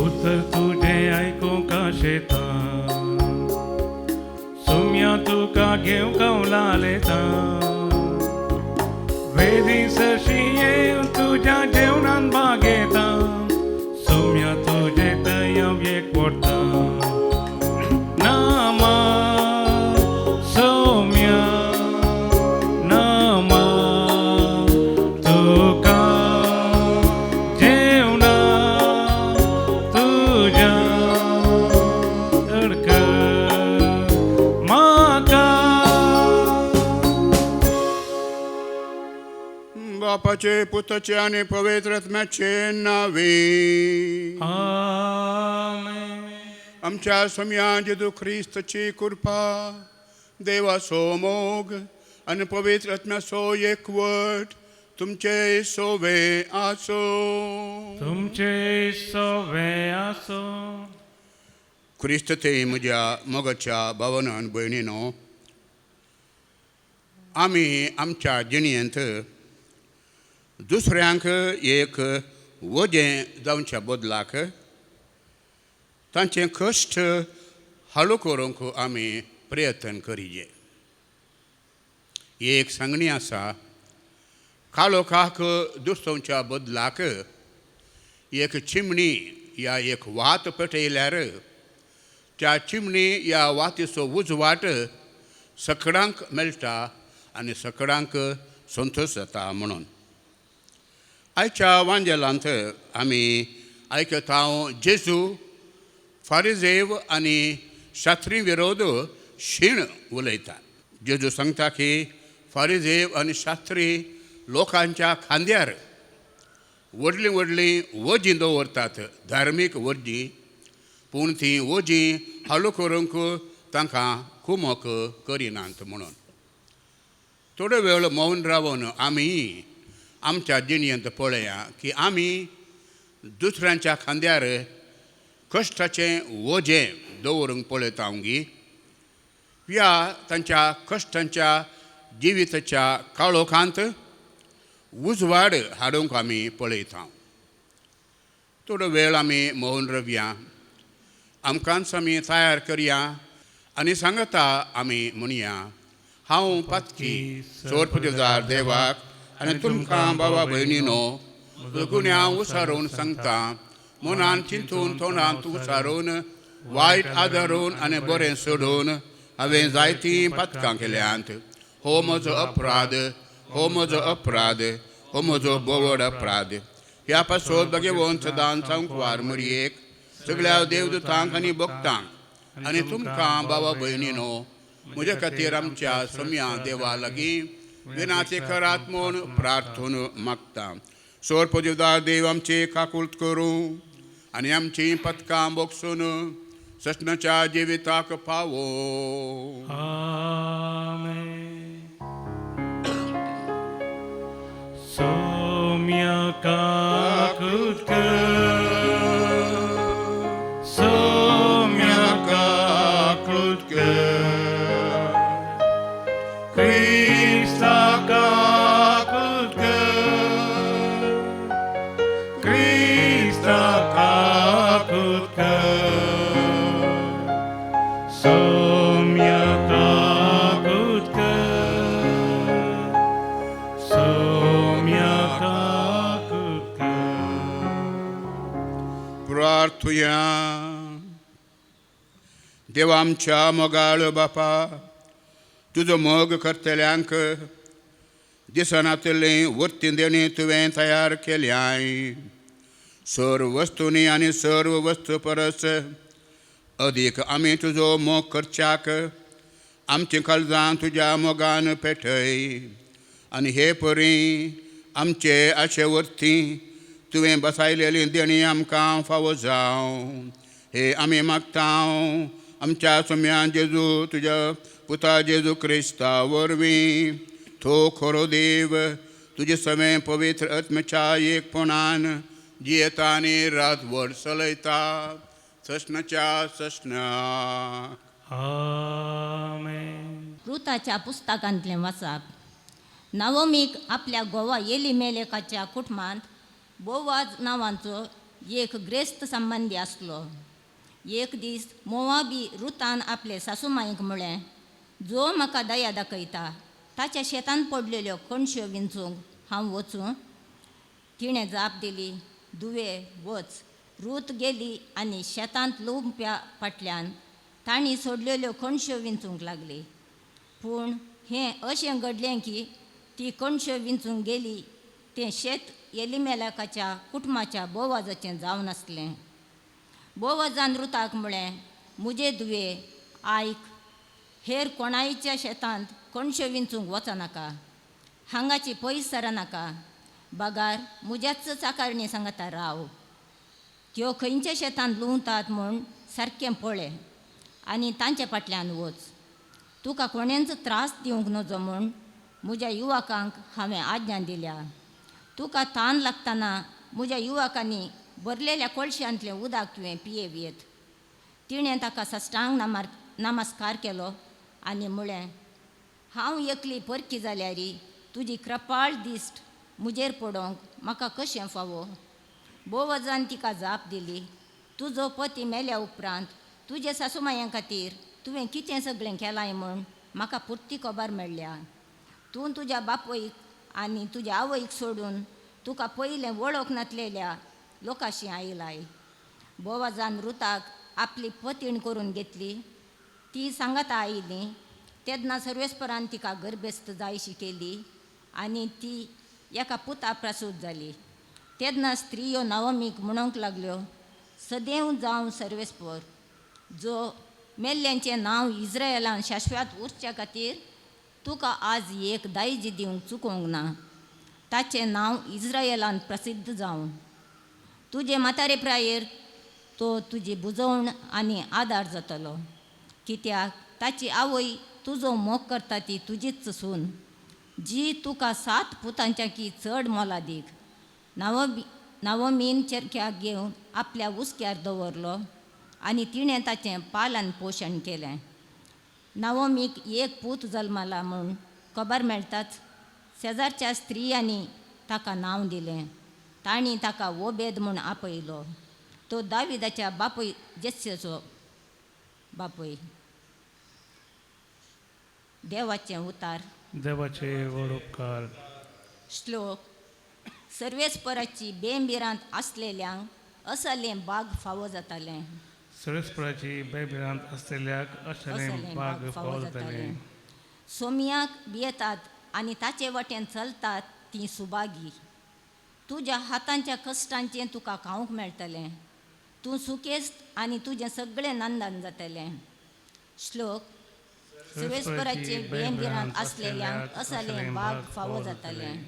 उतर तुजें आयकूंक शेतां सुम्या तुका घेवंक उलालेता. बेदी सरशी येवन तुज्या जेवणान भागयता सोम्या तुजे थंय हांव एक पडटा नामा सोम्या नामा तुका जेवणा तुज्या अडक म्हाका. बापाचे पुताचे आनी पवित्र आत्म्याचे नावे. आमेन. आमच्या सम्या जेजू ख्रिस्ताची कृपा, देवाचो मोग आनी पवित्र आत्म्याचो एकवट तुमचे सोवे आसो. तुमचे सोवे आसो. क्रिस्त ते म्हज्या मोगाच्या भावनान भयणीनो, आमी आमच्या जिणेंत दुसऱ्यांक एक वजें जावच्या बदलाक तांचे कश्ट हालू करूंक आमी प्रयत्न करिजे. एक सांगणी आसा, काळोखाक दुसवच्या बदलाक एक चिमणी या एक वात पेटयल्यार त्या चिमणी या वातीचो उजवाट सकडांक मेळटा आनी सकडांक संतोश जाता. म्हणून आयच्या वांजेलांत आमी आयकता जेजू फारिजेव आनी शास्त्री विरोध शीण उलयता. जेजू सांगता की फारिजेव आनी शास्त्री लोकांच्या खांद्यार व्हडलीं व्हडलीं वजीं दवरतात, धार्मीक वजीं, पूण तीं वजीं हालू करूंक तांकां कुमक करिनात. म्हणून थोडो वेळ मौन रावन आमी आमच्या जिणेंत पळया की आमी दुसऱ्यांच्या खांद्यार कश्टाचें वजें दवरूंक पळयता गी ह्या तांच्या कश्टांच्या जिविताच्या काळोखांत उजवाड हाडूंक आमी पळयता. थोडो वेळ आमी मौन रवया, आमकांच आमी तयार करया आनी सांगता आमी म्हणया, हांव पातकी सोरपजार देवाक आनी तुमकां बाबा भयणीनो गुन्यांव उसारून सांगता, मनान चिंतून तोंडांत उसारून वायट आदारून आनी बरें सोडून हांवें जायतीं पातकां केल्यांत. हो म्हजो अपराध, हो म्हजो अपराध, हो म्हजो बोवड अपराध. ह्या पासत भगवंत सदांच सांकवार मरयेक सगळ्या देवदूतांक आनी भक्तांक आनी तुमकां बाबा भयणीनो म्हज्या खातीर आमच्या सोम्या देवा लागीं विनाचे करात म्हूण प्रार्थून मागता. सोर पदवीदार देव आमचे काकूळत करूं आनी आमचीं पथकां बोगसून सस्नाच्या जिविताक पावो. आमेन. सोम्या काकूत कर, सोम्या काकूत कर, क्रिस्ता काकूत कर, क्रिस्ता काकूत कर, सोम्या काकूत कर, सोम्या काकूत कर. प्रार्थुया. देवा आमच्या मोगाळ बापा, तुजो मोग करतल्यांक दिसनातलें वर्ती देणें तुवें तयार केल्याय. सर्व वस्तूंनी आनी सर्व वस्तू परस अदीक आमी तुजो मोग करच्याक आमचीं काळजां तुज्या मोगान पेटय आनी हे परी आमचे आशे वरती तुवें बसायलेली देणी आमकां फावो जावं हे आमी मागता. आमच्या सोम्या जेजू तुज्या पुता जेजू क्रिस्ता वरवीं, तो खरो देव तुजे सवें पवित्र आत्म्याच्या एकपणान जियेता आनी रातभर चलयता सस्नाच्या सस्नाक. आमेन. रुताच्या पुस्तकांतलें वाचप. नावमीक आपल्या गोवा एलिमेलेकाच्या कुटुंबांत बोवाज नांवाचो एक ग्रेस्त संबंदी आसलो. एक दीस मोवाबी रुतान आपले सासूमाईक म्हळें, जो म्हाका दया दाखयता ताच्या शेतांत पडलेल्यो कणश्यो विंचूंक हांव वचूं? तिणें जाप दिली, दुवे वच. रूत गेली आनी शेतांत लुंवप्या फाटल्यान तांणी सोडलेल्यो कणश्यो विंचूंक लागली. पूण हें अशें घडलें की ती कणश्यो विंचूंक गेली तें शेत एलिमेलेकाच्या कुटुंबाच्या बोवाजाचें जावन आसलें. बोवाजान रुताक म्हळें, मुजे दुवे आयक, हेर कोणायच्या शेतांत कणश्यो विंचूंक वचनाका, हांगाची पयस सरनाका, बगार मुज्याच चाकारणी सांगता राव. त्यो खंयच्या शेतांत लुंवतात म्हूण सारकें पळय आनी तांचे फाटल्यान वच. तुका कोणेंच त्रास दिवंक नजो म्हूण म्हज्या युवकांक हांवें आज्ञा दिल्या. तुका तान लागतना म्हज्या युवकांनी भरलेल्या कोळश्यांतलें उदक तुवें पियेवयेत. तिणें ताका साश्टांग नमस्कार केलो आनी म्हळें, हांव एकली परकी जाल्यारी तुजी कृपाळ दिश्ट म्हजेर पडोवंक म्हाका कशें फावो? बोवजान तिका जाप दिली, तुजो पती मेल्या उपरांत तुजे सासुमायां खातीर तुवें कितें सगळें केलां म्हूण म्हाका पुर्ती खबर मेळ्ळ्या. तूं तुज्या बापूयक आनी तुज्या आवयक सोडून तुका पयलें वळख नासलेल्या लोकांशी आयलाय. बोवाजान रुताक आपली पतीण करून घेतली. ती सांगाता आयली तेन्ना सर्वेस्परान तिका गर्भेस्त जायशी केली आनी ती एका पुता प्रसूत जाली. तेन्ना स्त्रियो नवमीक म्हणूंक लागल्यो, सदैव जावं सर्वेस्पर, जो मेल्ल्यांचें नांव इस्रायलान शाश्वत उरच्या खातीर तुका आज एक दायजी दिवंक चुकोवंक ना, ताचें नांव इस्रायलान प्रसिद्ध जावं. तुजे म्हातारे प्रायेर तो तुजी बुजवण आनी आदार जातलो, कित्याक ताची आवय तुजो मोग करता ती तुजीच सून, जी तुका 7 पुतांच्या की चड मोलादीक. नवमीन चरख्याक घेवन आपल्या हुस्क्यार दवरलो आनी तिणें ताचें पालन पोशण केलें. नवमीक एक पूत जल्मला म्हूण खबर मेळटाच शेजारच्या स्त्रियांनी ताका नांव दिलें. तांणी ताका ओबेद म्हूण आपयलो. तो दाविदाच्या बापूय जेस्सेचो बापूय. देवाचें उतार. देवाचे व्हड उपकार. श्लोक. सर्वेस्पराची बेंबिरांत आसलेल्यांक असलें बाग फावो जातालें. सर्वेस्पराची बेबिरांत आसलेल्याक असलें बाग फावो जातालें. सोमयाक भियेतात आनी ताचे वाटेन चलतात तीं सुभागी. तुज्या हातांच्या कश्टांचें तुका खावंक मेळटलें. तूं सुकेस्त आनी तुजें सगळें नंदन जातलें. श्लोक. सर्वेस्पराचे बेंबिरांत आसलेल्यांक असलें बाग फावो जातालें.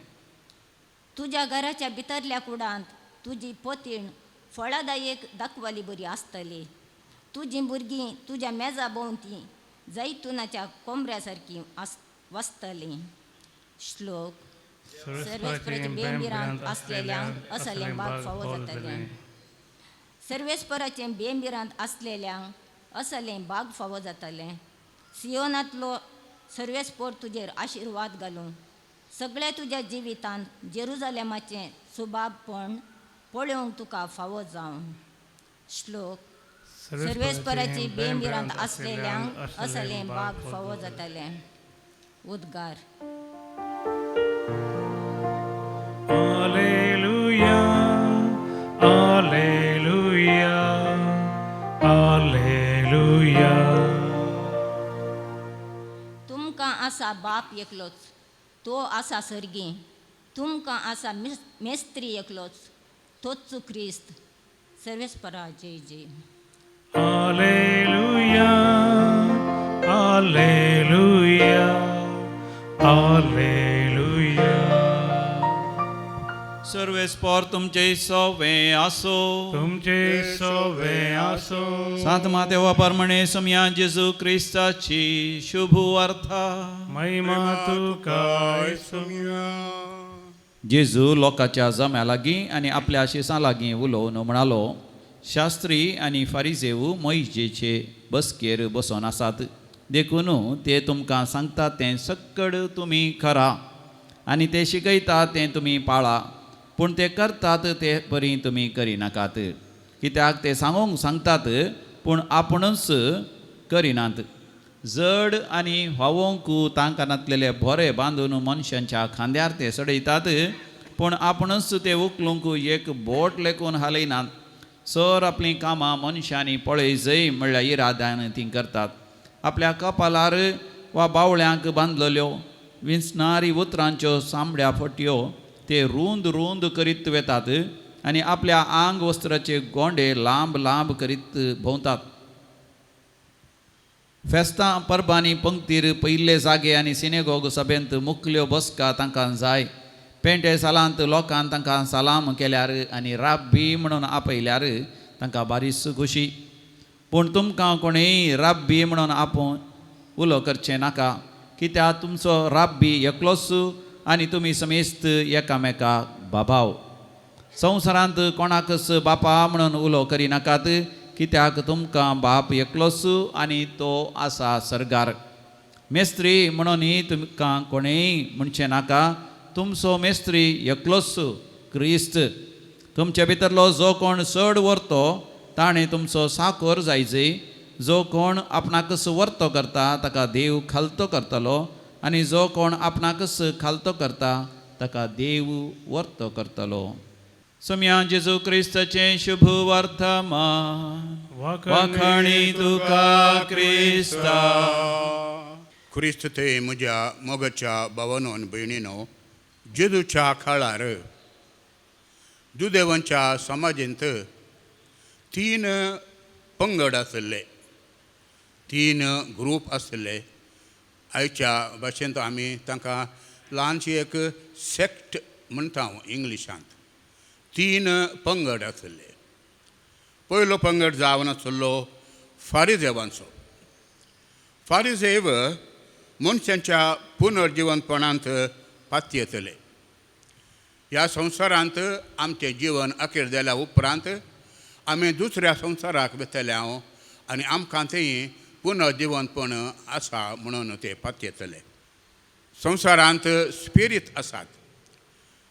तुज्या घराच्या भितरल्या कुडांत तुजी पतीण फळादायक दाखवाली बरी आसतली. तुजीं भुरगीं तुज्या मेजा भोंवती जैतुनाच्या कोमऱ्या सारकीं वसतलीं. श्लोक. सर्वेस्पराचे बेंबिरांत आसलेल्यांक असलें बाग फावो जातलें. सर्वेस्पराचें बेंबिरांत आसलेल्यांक असलें बाग फावो जातलें. सियोनांतलो सर्वेस्पर तुजेर आशिर्वाद घालूं. सगळ्या तुज्या जिवितांत जेरुजालेमाचें सुबाबपण पळोवंक तुका फावो जावं. श्लोक. सर्वेस्पराची बेंबिरांत आसलेल्यांक असलें बाग फावो जातलें. उद्गार. Alleluia, alleluia, alleluia. तुमकां आसा बाप एकलोच, तो आसा सर्गी. तुमकां आसा मेस्त्री एकलोच, तोच क्रिस्त. सर्वेस्परा जय जय. Alleluia, alleluia, alleluia. सर्वेस्पर तुमचे सोवे आसो. तुमचे सोवे आसो. सांत मातेवा परमणे सोमया जेजू क्रिस्ताची शुभ वार्ता. महिमा तुका सोमया. जेजू लोकांच्या जम्या लागीं आनी आपल्या शिसां लागीं उलोवन म्हणालो, शास्त्री आनी फारिजेव मोयजेचे बसकेर बसोन आसात, देखून ते तुमकां सांगतात तें सक्कड तुमी करा आनी ते शिकयतात तें तुमी पाळा, पूण ते करतात ते परी तुमी करिनाकात, कित्याक ते सांगूंक सांगतात पूण आपुणूच करिनात. जड आनी व्हांवोंक तांकां नातलेले बोरे बांदून मनशांच्या खांद्यार ते चडयतात, पूण आपुणूच ते उखलूंक एक बोट लेखून हालयनात. सर आपलीं कामां मनशांनी पळय जय म्हणल्या इराद्यान तीं करतात. आपल्या कपालार वा बावळ्यांक बांदलेल्यो विंचणारी उतरांच्यो चामड्या फटयो ते रूंद रूंद करीत वेतात आनी आपल्या आंग वस्त्राचे गोंडे लांब लांब करीत भोंवतात. फेस्तां परबांनी पंक्तीर पयिल्ले जागे आनी सिनेगोग सभेंत मुखल्यो बसका तांकां जाय. पेंटे सालांत लोकान तांकां सलाम केल्यार आनी राब्बी म्हणून आपयल्यार तांकां बारीच खुशी. पूण तुमकां कोणूय राब्बी म्हणून आपोवन उलो करचें नाका, कित्याक तुमचो राब्बी एकलोच आनी तुमी समेस्त एकामेकाक बाबाव. संवसारांत कोणाकच बापा म्हणून उलो करिनाकात, कित्याक तुमकां बाप एकलोच आनी तो आसा सर्गार. मेस्त्री म्हणूनय तुमकां कोणेय म्हणचें नाका, तुमचो मेस्त्री एकलोच क्रिस्त. तुमचे भितरलो जो कोण चड व्हरतो ताणें तुमचो साकोर जायजय. जो कोण आपणाकच व्हरतो करता ताका देव खालतो करतलो आनी जो कोण आपणाकच खालतो करता ताका देव व्हरतो करतलो. सोम्या जेजू क्रिस्ताचें शुभ वर्तमान. वाखाणी तुका क्रिस्ता. क्रिस्त ते म्हज्या मोगाच्या भावानो आनी भयणीनो, जेजूच्या काळार जुदेवांच्या समाजेंत तीन पंगड आशिल्ले, तीन ग्रूप आशिल्ले. आयच्या भाशेंत आमी तांकां ल्हानशी एक सेक्ट म्हणटा इंग्लिशांत. तीन पंगड आशिल्ले. पयलो पंगड जावन आशिल्लो फारिजेवांचो. फारिजेव मनशांच्या पुनर्जिवनपणांत पातयेतले. ह्या संवसारांत आमचें जिवन अखेर जाल्या उपरांत आमी दुसऱ्या संवसाराक वतले हांव आनी आमकां थंय पुनर्जिवनपण आसा म्हणून ते पातयेतले. संवसारांत स्पिरीत आसात,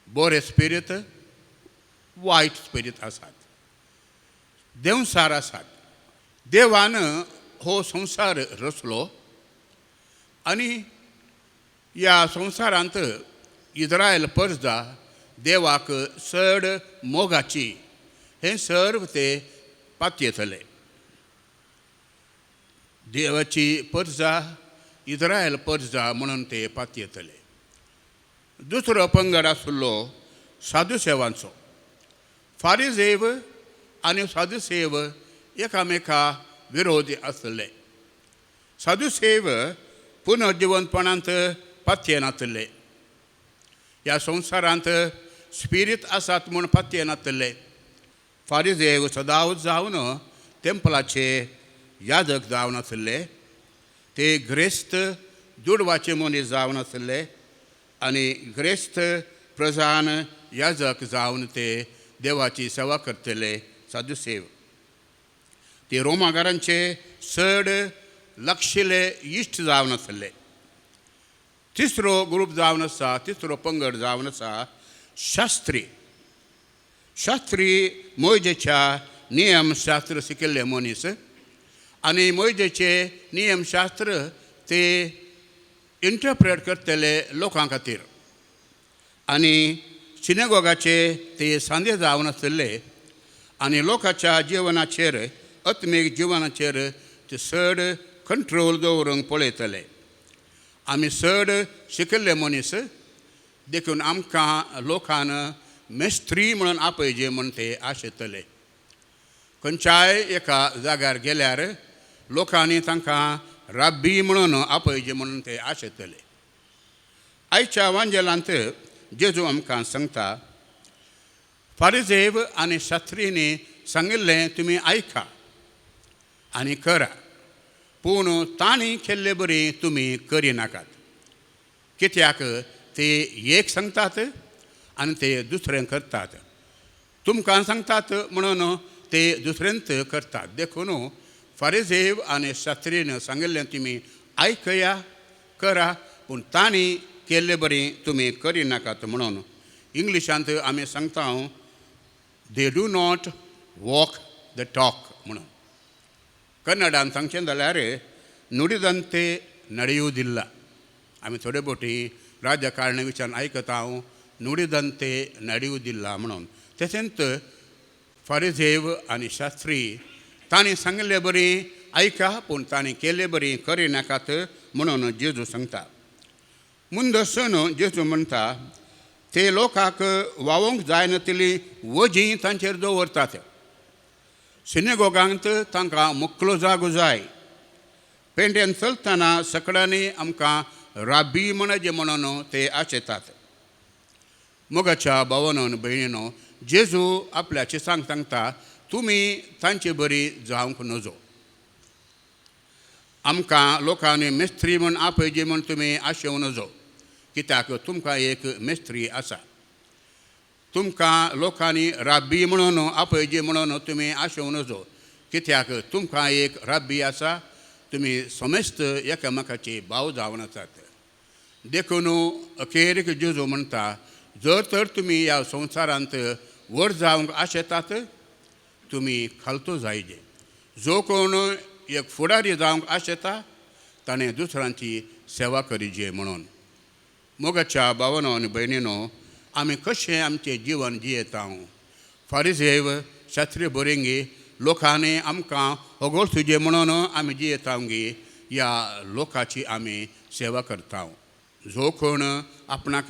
बरे स्पिरीत, वायट स्पिरीत आसात, देंवसार आसात. देवान हो संवसार रचलो आनी ह्या संवसारांत इज्रायल परजा देवाक चड मोगाची हें सर्व ते पातयेतले. देवाची परजा इज्रायल परजा म्हणून ते पातयेतले. दुसरो पंगड आशिल्लो साधुसेवांचो. फारिजेव आनी साधुसेव एकामेका विरोधी आशिल्ले. साधुसेव पुनर्जिवनपणांत पातयेनातिल्ले. ह्या संवसारांत स्पिरीत आसात म्हूण पातयेनातिल्ले. फारिजेव सदांच जावन टेंपलाचे याजक जावन आशिल्ले. ते ग्रेस्त दुडवाचे मनीस जावन आशिल्ले आनी ग्रेस्त प्रजान याजक जावन ते देवाची सेवा करतले साधुसेव. ते रोमागारांचे चड लक्षिले इश्ट जावन आशिल्ले. तिसरो ग्रूप जावन आसा, तिसरो पंगड जावन आसा शास्त्री. शास्त्री मोयजेच्या नियमशास्त्र शिकिल्ले मनीस आनी मोयजेचे नियमशास्त्र ते इंटरप्रेट करतले लोकां खातीर आनी सिनेगोगाचे ते सांदे जावन आशिल्ले आनी लोकांच्या जिवनाचेर, आत्मीक जिवनाचेर ते चड कंट्रोल दवरूंक पळयतले. आमी चड शिकिल्ले मनीस देखून आमकां लोकान मेस्त्री म्हणून आपयजे म्हूण ते आशेतले. खंयच्याय एका जाग्यार गेल्यार लोकांनी तांकां राब्बी म्हणून आपयजे म्हणून ते आशेतले. आयच्या वांजेलांत जेजू आमकां सांगता, फारिजेव आनी शास्त्रींनी सांगिल्लें तुमी आयका आनी करा, पूण तांणी केल्ले बरी तुमी करिनाकात. कित्याक ते एक सांगतात आनी ते दुसरें करतात. तुमकां सांगतात म्हणून ते दुसरेंत करतात. देखून फारिजेव आनी शास्त्रीन सांगिल्लें तुमी आयकया करा, पूण तांणी केल्ले बरी तुमी करिनाकात म्हणून. इंग्लिशांत आमी सांगता, they do not walk the talk म्हणून. कन्नडान सांगचें जाल्यार ನುಡಿದಂತೆ ನಡೆಯುವುದಿಲ್ಲ. आमी थोडे बोटी राजकारणी विचारून आयकता हांव नुडिदंते ನಡೆಯುವುದಿಲ್ಲ म्हणून. तशेंच फारिजेव आनी शास्त्री तांणी सांगिल्ले बरी आयका पूण तांणी केल्ले बरी करिनाकात म्हणून जेजू सांगता. मुंदसून जेजू म्हणटा ते लोकांक वावोंक जायनातिल्ली वजीं तांचेर दवरतात. सिनेगोगांत तांकां मुकलो जागो जाय. पेंड्यान चलतना सकडांनी आमकां राबी म्हणजे म्हणून ते आशेतात. मोगाच्या भावानो भयणीनो, जेजू आपल्याचे सांगता तुमी तांचे बरी जावंक नजो. आमकां लोकांनी मिस्त्री म्हूण आपयजे म्हूण तुमी आशेवं नजो, कित्याक तुमकां एक मिस्त्री आसा. तुमकां लोकांनी राब्बी म्हणून आपयजे म्हणून तुमी आशेवं नजो, कित्याक तुमकां एक राब्बी आसा. तुमी समेस्त एकामेकाचे भाव जावन आसात. देखून अखेरीक जेजू म्हणटा, जर तर तुमी ह्या संवसारांत व्हड जावंक आशेतात तुमी खालतो जायजे. जो कोण एक फुडारी जावंक आशेता ताणें दुसऱ्यांची सेवा करिजे म्हणून. मोगाच्या भावानो आनी भयणीनो, आमी कशें आमचें जिवन जियेता? फारिजेव शास्त्रीय बोरिंगी लोकांनी आमकां होगोळ सुजे म्हणून आमी जियेता गी ह्या लोकांची आमी सेवा करता. जो कोण आपणाक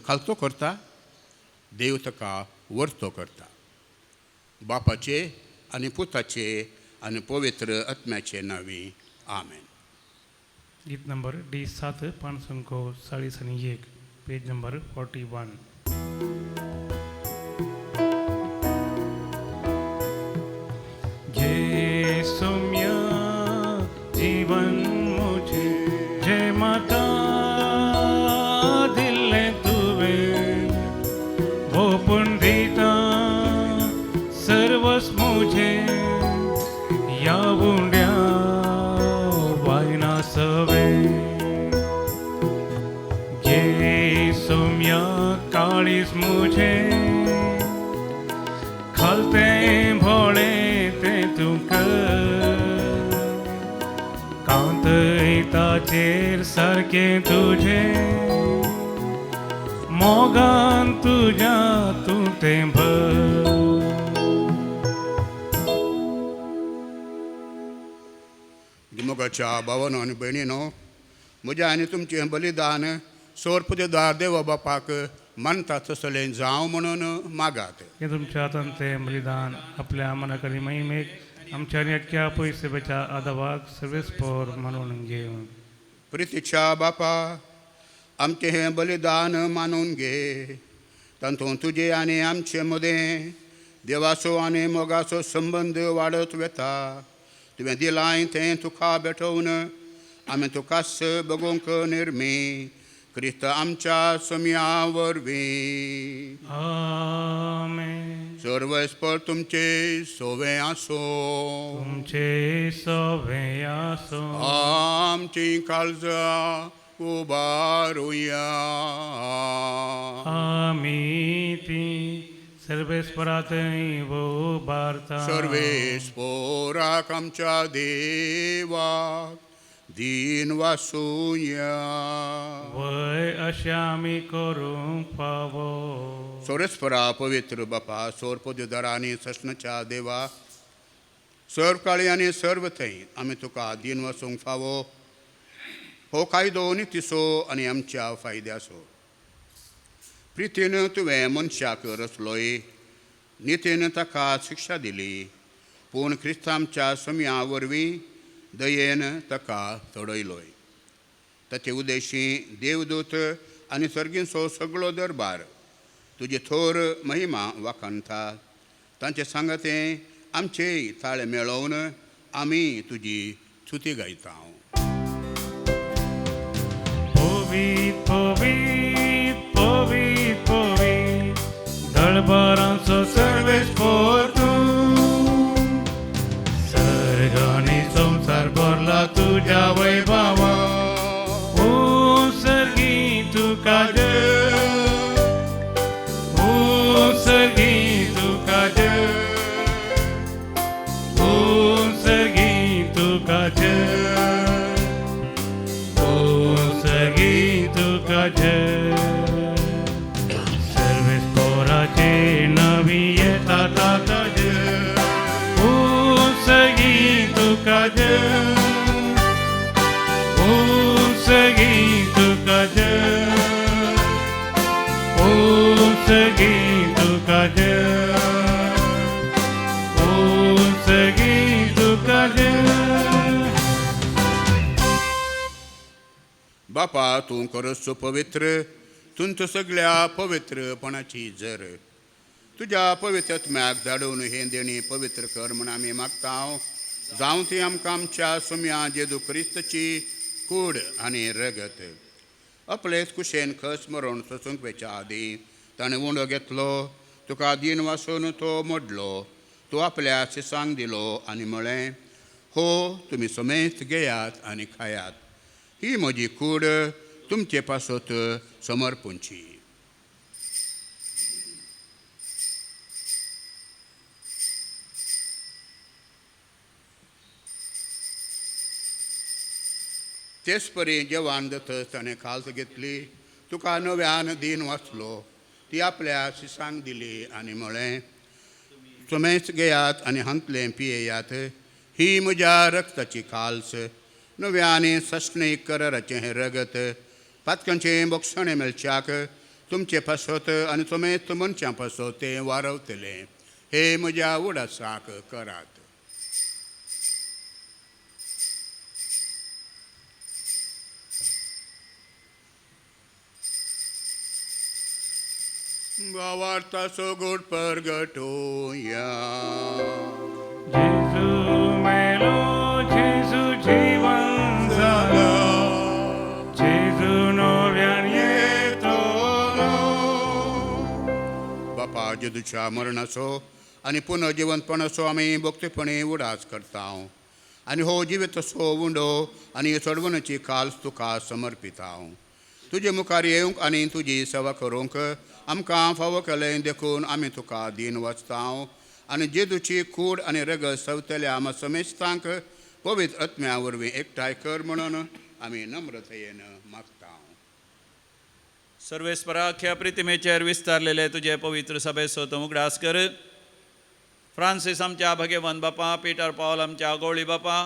खालतो करता देव ताका वर्तो करता. बापाचे आनी पुताचे आनी पवित्र आत्म्याचे नांवी आमेन. गीत नंबर डी 7 541, पेज नंबर 41. जय सौम्या जीवन मुझे जय माता दिले तुवे वो पुंडिता सर्वस मुझे या उंड्या वायना सवे. जय सौम्या काळीस मुझे खालते भोळे ते तुका कांत ताचेर सारके तुझे मोगान तुज्या तूं तें भर. मोगाच्या भावानो आनी भयणीनो, म्हजें आनी तुमचें बलिदान सोरपदेदार देवा बापाक मानता तसलें जावं म्हणून मागात. हें तुमच्या हातान तें बलिदान आपल्या मनाक आनी महिमेक आमच्या आनी अख्ख्या पयसेच्या आदावाक सर्वेस्पोर मानून घेवन. प्रितीच्या बापा, आमचें हें बलिदान मानून घे. तातूंत तुजें आनी आमचे मदें देवाचो आनी मोगाचो संबंद वाडत वता. तुवें दिलां तें तुका भेटोवन आमी तुकाच बगोवंक निर्मी क्रिस्त आमच्या सोम्या वरवीं. आमेन. सर्वेस्पर तुमचे सोवे आसूं. तुमचे सोवे आसूं. आमची काळजां उबारुया. आमी ती सर्वेस्परांतय उबारता. सर्वेस्पराक आमच्या देवाक दीन वासुया. वय अशें आमी करूंक फावो. सोरेस्परा पवित्र बापा, सोरपदुदार आनी सस्नच्या देवा, सर्व काळी आनी सर्व थंय आमी तुका दीन वसूंक फावो. हो कायदो नितीचो आनी आमच्या फायद्याचो. प्रितीन तुवें मनशाक रचलोय, नितीन ताका शिक्षा दिली, पूण क्रिस्त आमच्या सम्या वरवीं दयेन ताका तडयलोय. ताचे उदेशी देवदूत आनी सर्गींचो सगळो दरबार तुजी थोर महिमा वाखाणता. तांचे सांगते आमचेय ताळे मेळोवन आमी तुजी स्तुती गायता. पवीत पवीत पवीत पवीत दळबारांचो सर्वेस्पोर तूं, सर्ग आनी संवसार भरला तुज्या वैभवा. ओ सर्गी तुका जय, ओ सर्गी तुका जय, ओ सर्गी तुका जय. जय, उसगी तुका जय, उसगी तुका जय, उसगी तुका जय. बापा तूं खरोच पवित्र, तुंच सगळ्या पवित्रपणाची जर तुज्या पवित्र आत्म्याक धाडून हें देणी पवित्र कर म्हण आमी मागता. जावं ती आमकां आमच्या सुम्या जेजू क्रिस्तची कूड आनी रगत. आपलेच कुशेन खस मरण सोसूंक वेच्या आदीं ताणें उंडो घेतलो, तुका दीन वासून तो मोडलो, तो आपल्या शिसांक दिलो आनी म्हळें, हो तुमी समेत घेयात आनी खायात, ही म्हजी कूड तुमचे पासत समर्पूंची. तेच परी जेवण जातच ताणें खाल्त घेतली, तुका नव्यान दीन वाचलो, ती आपल्या शिसांक दिली आनी म्हळें, तुमीच घेयात आनी हांतलें पियेयात, ही म्हज्या रक्ताची खाल्स, नव्या आनी सस्नीक कराराचें हें रगत, पातकांचें बोगसणें मेळच्याक तुमचे पासत आनी तुमेच मनशां पासत तें वारवतलें. हे म्हज्या उडासाक करात. भावार्थाचो गोड परगटोया. जेजू मेलो, जेजू जिवन जालो, जेजू नव्यान येतलो. बापा जेजूच्या मरणाचो आनी पुनर्जिवंतपणाचो आमी भक्तीपणी उडास करता आनी हो जिवीत असो उंडो आनी सोडवण्याची काल तुका समर्पिता. तुजे मुखार येवंक आनी तुजी सेवा करूंक आमकां फावो केलें देखून आमी तुका दीन वाचता आनी जेजूची कूड आनी रगत सवतल्या आमा समेस्तांक पवित्र आत्म्या वरवीं एकठांय कर म्हणून आमी नम्रतयेन मागता. सर्वेस्पराख्या प्रितिमेचेर विस्तारलेले तुजे पवित्र सभेचो तूं उगडास कर. फ्रांसीस आमच्या भगेवन बापा, पिटर पावल आमच्या गोळी बापा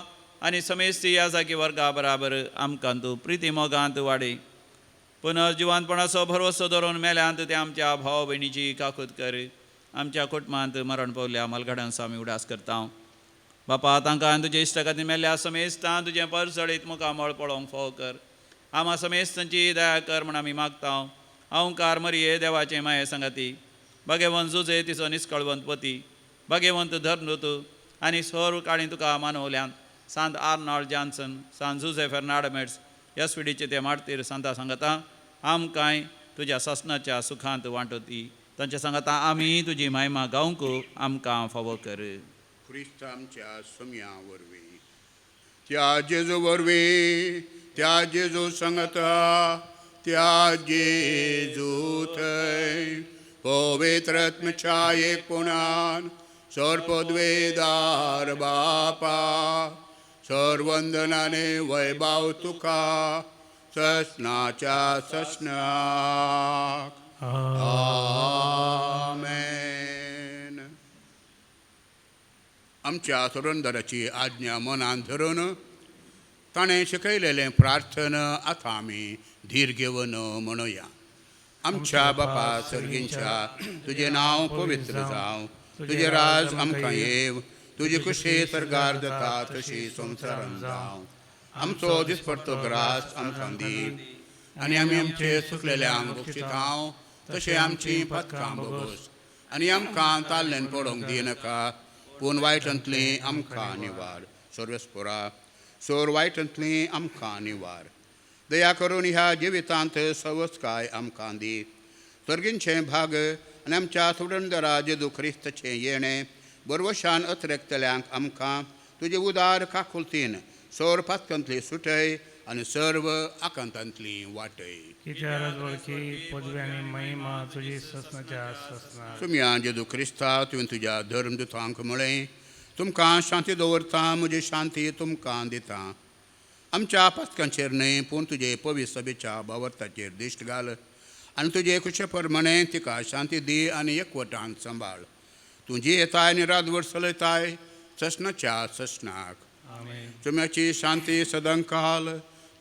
आनी समेस्ती ह्या जागी वर्गा बराबर आमकां तूं प्रिती मोगांत वाडी. पुनर्जिवानपणाचो भरवसो धरून मेल्यांत ते आमच्या भाव भयणीची काकूत कर. आमच्या कुटुंबांत मरण पावल्या मालघाडांचो आमी उडास करता. बापा तांकां तुजे इश्टा खातीर मेल्ल्या समेस्तां तुजें परजळीत मुखामळ पळोवंक फावो कर. आमा समेस्तांची दया कर म्हण आमी मागता. अहंकार मरिये देवाचें माये सांगाती, भाग्यवंत जुजे तिचो निस्कळवंत पती, भाग्यवंत धर्मदूत आनी सर्व काळी तुका मानवल्यान सांत आर्नॉल्ड जॉन्सन, सांत जुजे फेर्नाड मेट्स एस विडीचे ते मार्तीर सांता सांगता आमकांय तुज्या सासणाच्या सुखांत वांटोती. तांच्या सांगता आमी तुजी मायमा गावंक आमकां फावो कर. क्रिस्त आमच्या सुम्या वरवीं, त्या जेजू वरवीं, त्या जेजू सांगता, त्या जेजू थंय पवित्र आत्म्याच्या एकपणान सर्पद्वेदार बापा सर्वंदनाने वैभाव तुका ससनाच्या ससनाक. आमेन. आमच्या सुरंदराची आज्ञा मनान धरून ताणें शिकयलेलें प्रार्थना आतां आमी धीर घेवन म्हणुया. आमच्या बापा सर्गींच्या, तुजें नांव पवित्र जावं, तुजें राज आमकां येव, तुजी खुशी सर्गार जाता तशी संवसारान जावं. आमचो दिसपडतो ग्रास आमकां दी आनी आमी आमचे सुकलेल्यांक बक्षितांव तशें आमची पथकां भोगोस आनी आमकां ताल्ल्यान पडोवंक दिनाका, पूण वायटांतलीं आमकां निवार. सर्वेस्पोरा सोर वायटांतलीं आमकां निवार. दया करून ह्या जिवितांत सवस्काय आमकां दी. सर्गींचें भाग आनी आमच्या सुडंदरा जेजू क्रिस्तचें येणें बरवशान अत्रेकतल्यांक आमकां तुजे उदार काकुलतीन सोर पातकांतली सुटय आनी सर्व आकांतांतली वाटय. तुमी जेजू क्रिस्ता तुवें तुज्या धर्मदुतांक म्हळें, तुमकां शांती दवरता, म्हजी शांती तुमकां दिता. आमच्या पातकांचेर न्हय पूण तुजे पवित्र सभेच्या बावर्ताचेर दिश्ट घाल आनी तुजे खुशे प्रमाणे तिका शांती दी आनी एकवटान सांबाळ. तूं जी येताय आनी रातभर चलयताय ससनाच्या ससनाक. तुमची शांती सदांकाल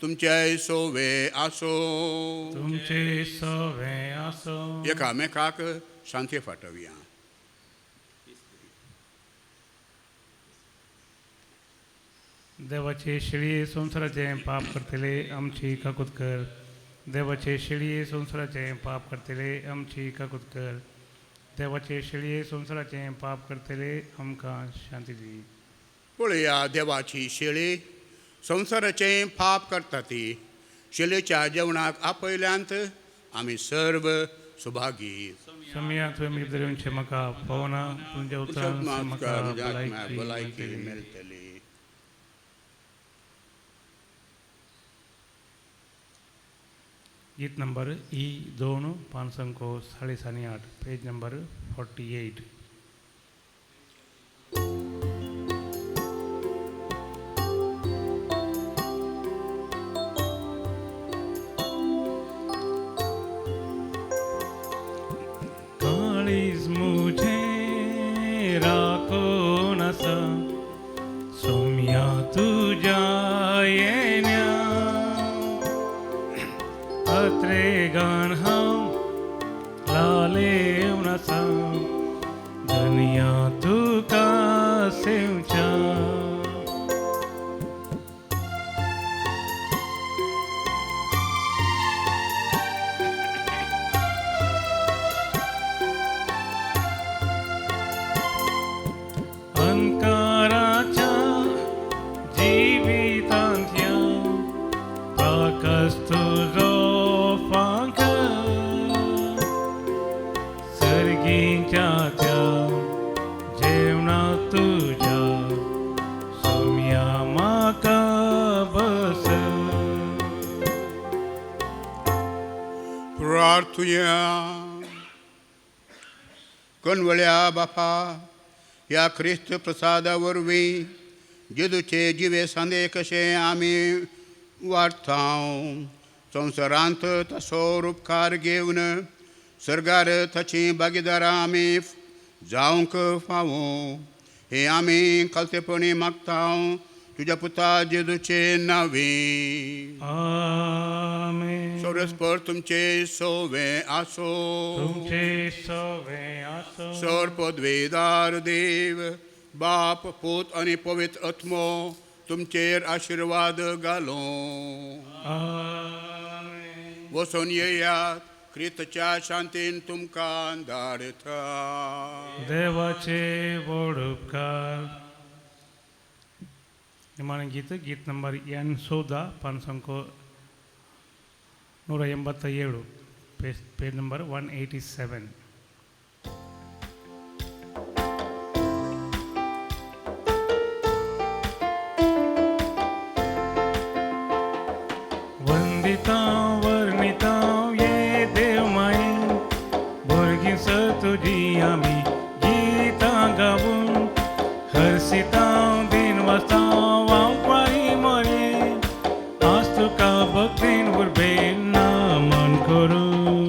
तुमचे सोवे आसो. तुमचे सोवे आसो. एकामेकाक शांती फाटोवया. देवाचे शेळये संवसाराचें पाप करतले आमची काकूत कर. देवाचे शेळये संवसाराचें पाप करतले आमची काकूत कर. देवाचे शेळये संवसाराचें पाप करतले आमकां शांती दी. पळया देवाची शेळी संवसाराचें पाप करता ती शेळीच्या जेवणाक आपयल्यांत आमी सर्व सुभागी. सोम्या तुवें म्हजें दरेवचें म्हाका पावना तुमच्या उतरान म्हाका भलायकी मेळटली. गीत नंबर ई 2 5 8 पेज नंबर 48. काळीज मुझे राखून आसा सोम्या तुज्या येण्या अत्रेगान हांव लालेवन आसा धनया तुका सेवच्या. अंकाराच्या जिवितांतल्या प्रकाश तुजो फांक सर्गीच्या त्या जेवणा तुज्या सोम्या म्हाका बस. प्रार्थुया. कणवळ्या बापा ह्या ख्रिस्त प्रसादा वरवीं जेजूचे जिवे सांदे कशे आमी वाडटाव संवसारांत तसो उपकार घेवन सर्गार ताची भागीदारां आमी जावंक फावो हे आमी खालतेपणी मागता तुज्या पुता जेजूचे नांवे. आमेन. सोरस्पर तुमचे सोवे आसो. तुमचे सोवे आसो. सर पदवेदार देव बाप पूत आनी पवित्र आत्मो तुमचेर आशिर्वाद घालो. आमेन. वचून येयात क्रिस्तच्या शांतीन तुमकां धाडता. देवाचे व्हड उपकार. निमाणें गीत गीत ನಂಬರ್ ಎನ್ 14 5 187 page number 187. वंदितां वर्णितां ये देव माये भुरगीं स तुजी आमी गीतां गावून हर्षितां दिन वाचतां हांव पाळी मोरे आज तुका भक्तीन उर्बेन नमन करूं.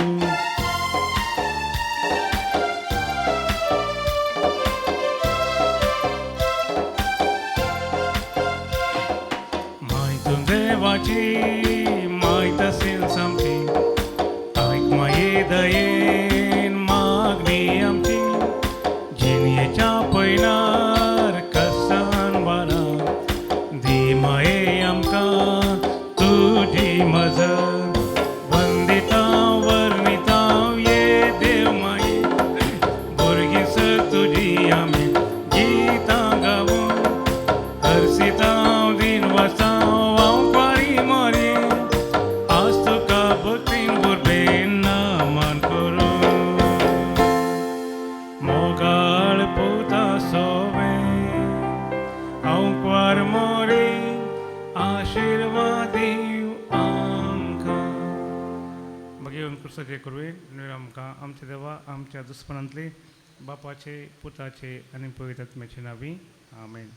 माय तूं देवाची मायत आसील सामकी आयक माये दयेन मागणी आमची जिणयेच्या पयनार कसान वारा दी माये आमकां तुजी मजत. वंदितां वर्णितां ये देव माये भुरगीं स तुजी आमी गीतां गावून हर्षितां दिन वाचतां हांव पाळी मोरे आज तुका भक्तीन उर्बेन नमन करूं. मोगाळ पुता सोवे हांव मोरे आशिर्वाद दीव आमकां. मागीर क्रिस्ताचे कुरवे आमकां आमच्या देवा आमच्या दुस्मनांतले बापाचे पुताचे आनी पवित्र आत्म्याचे नांवी आमेन.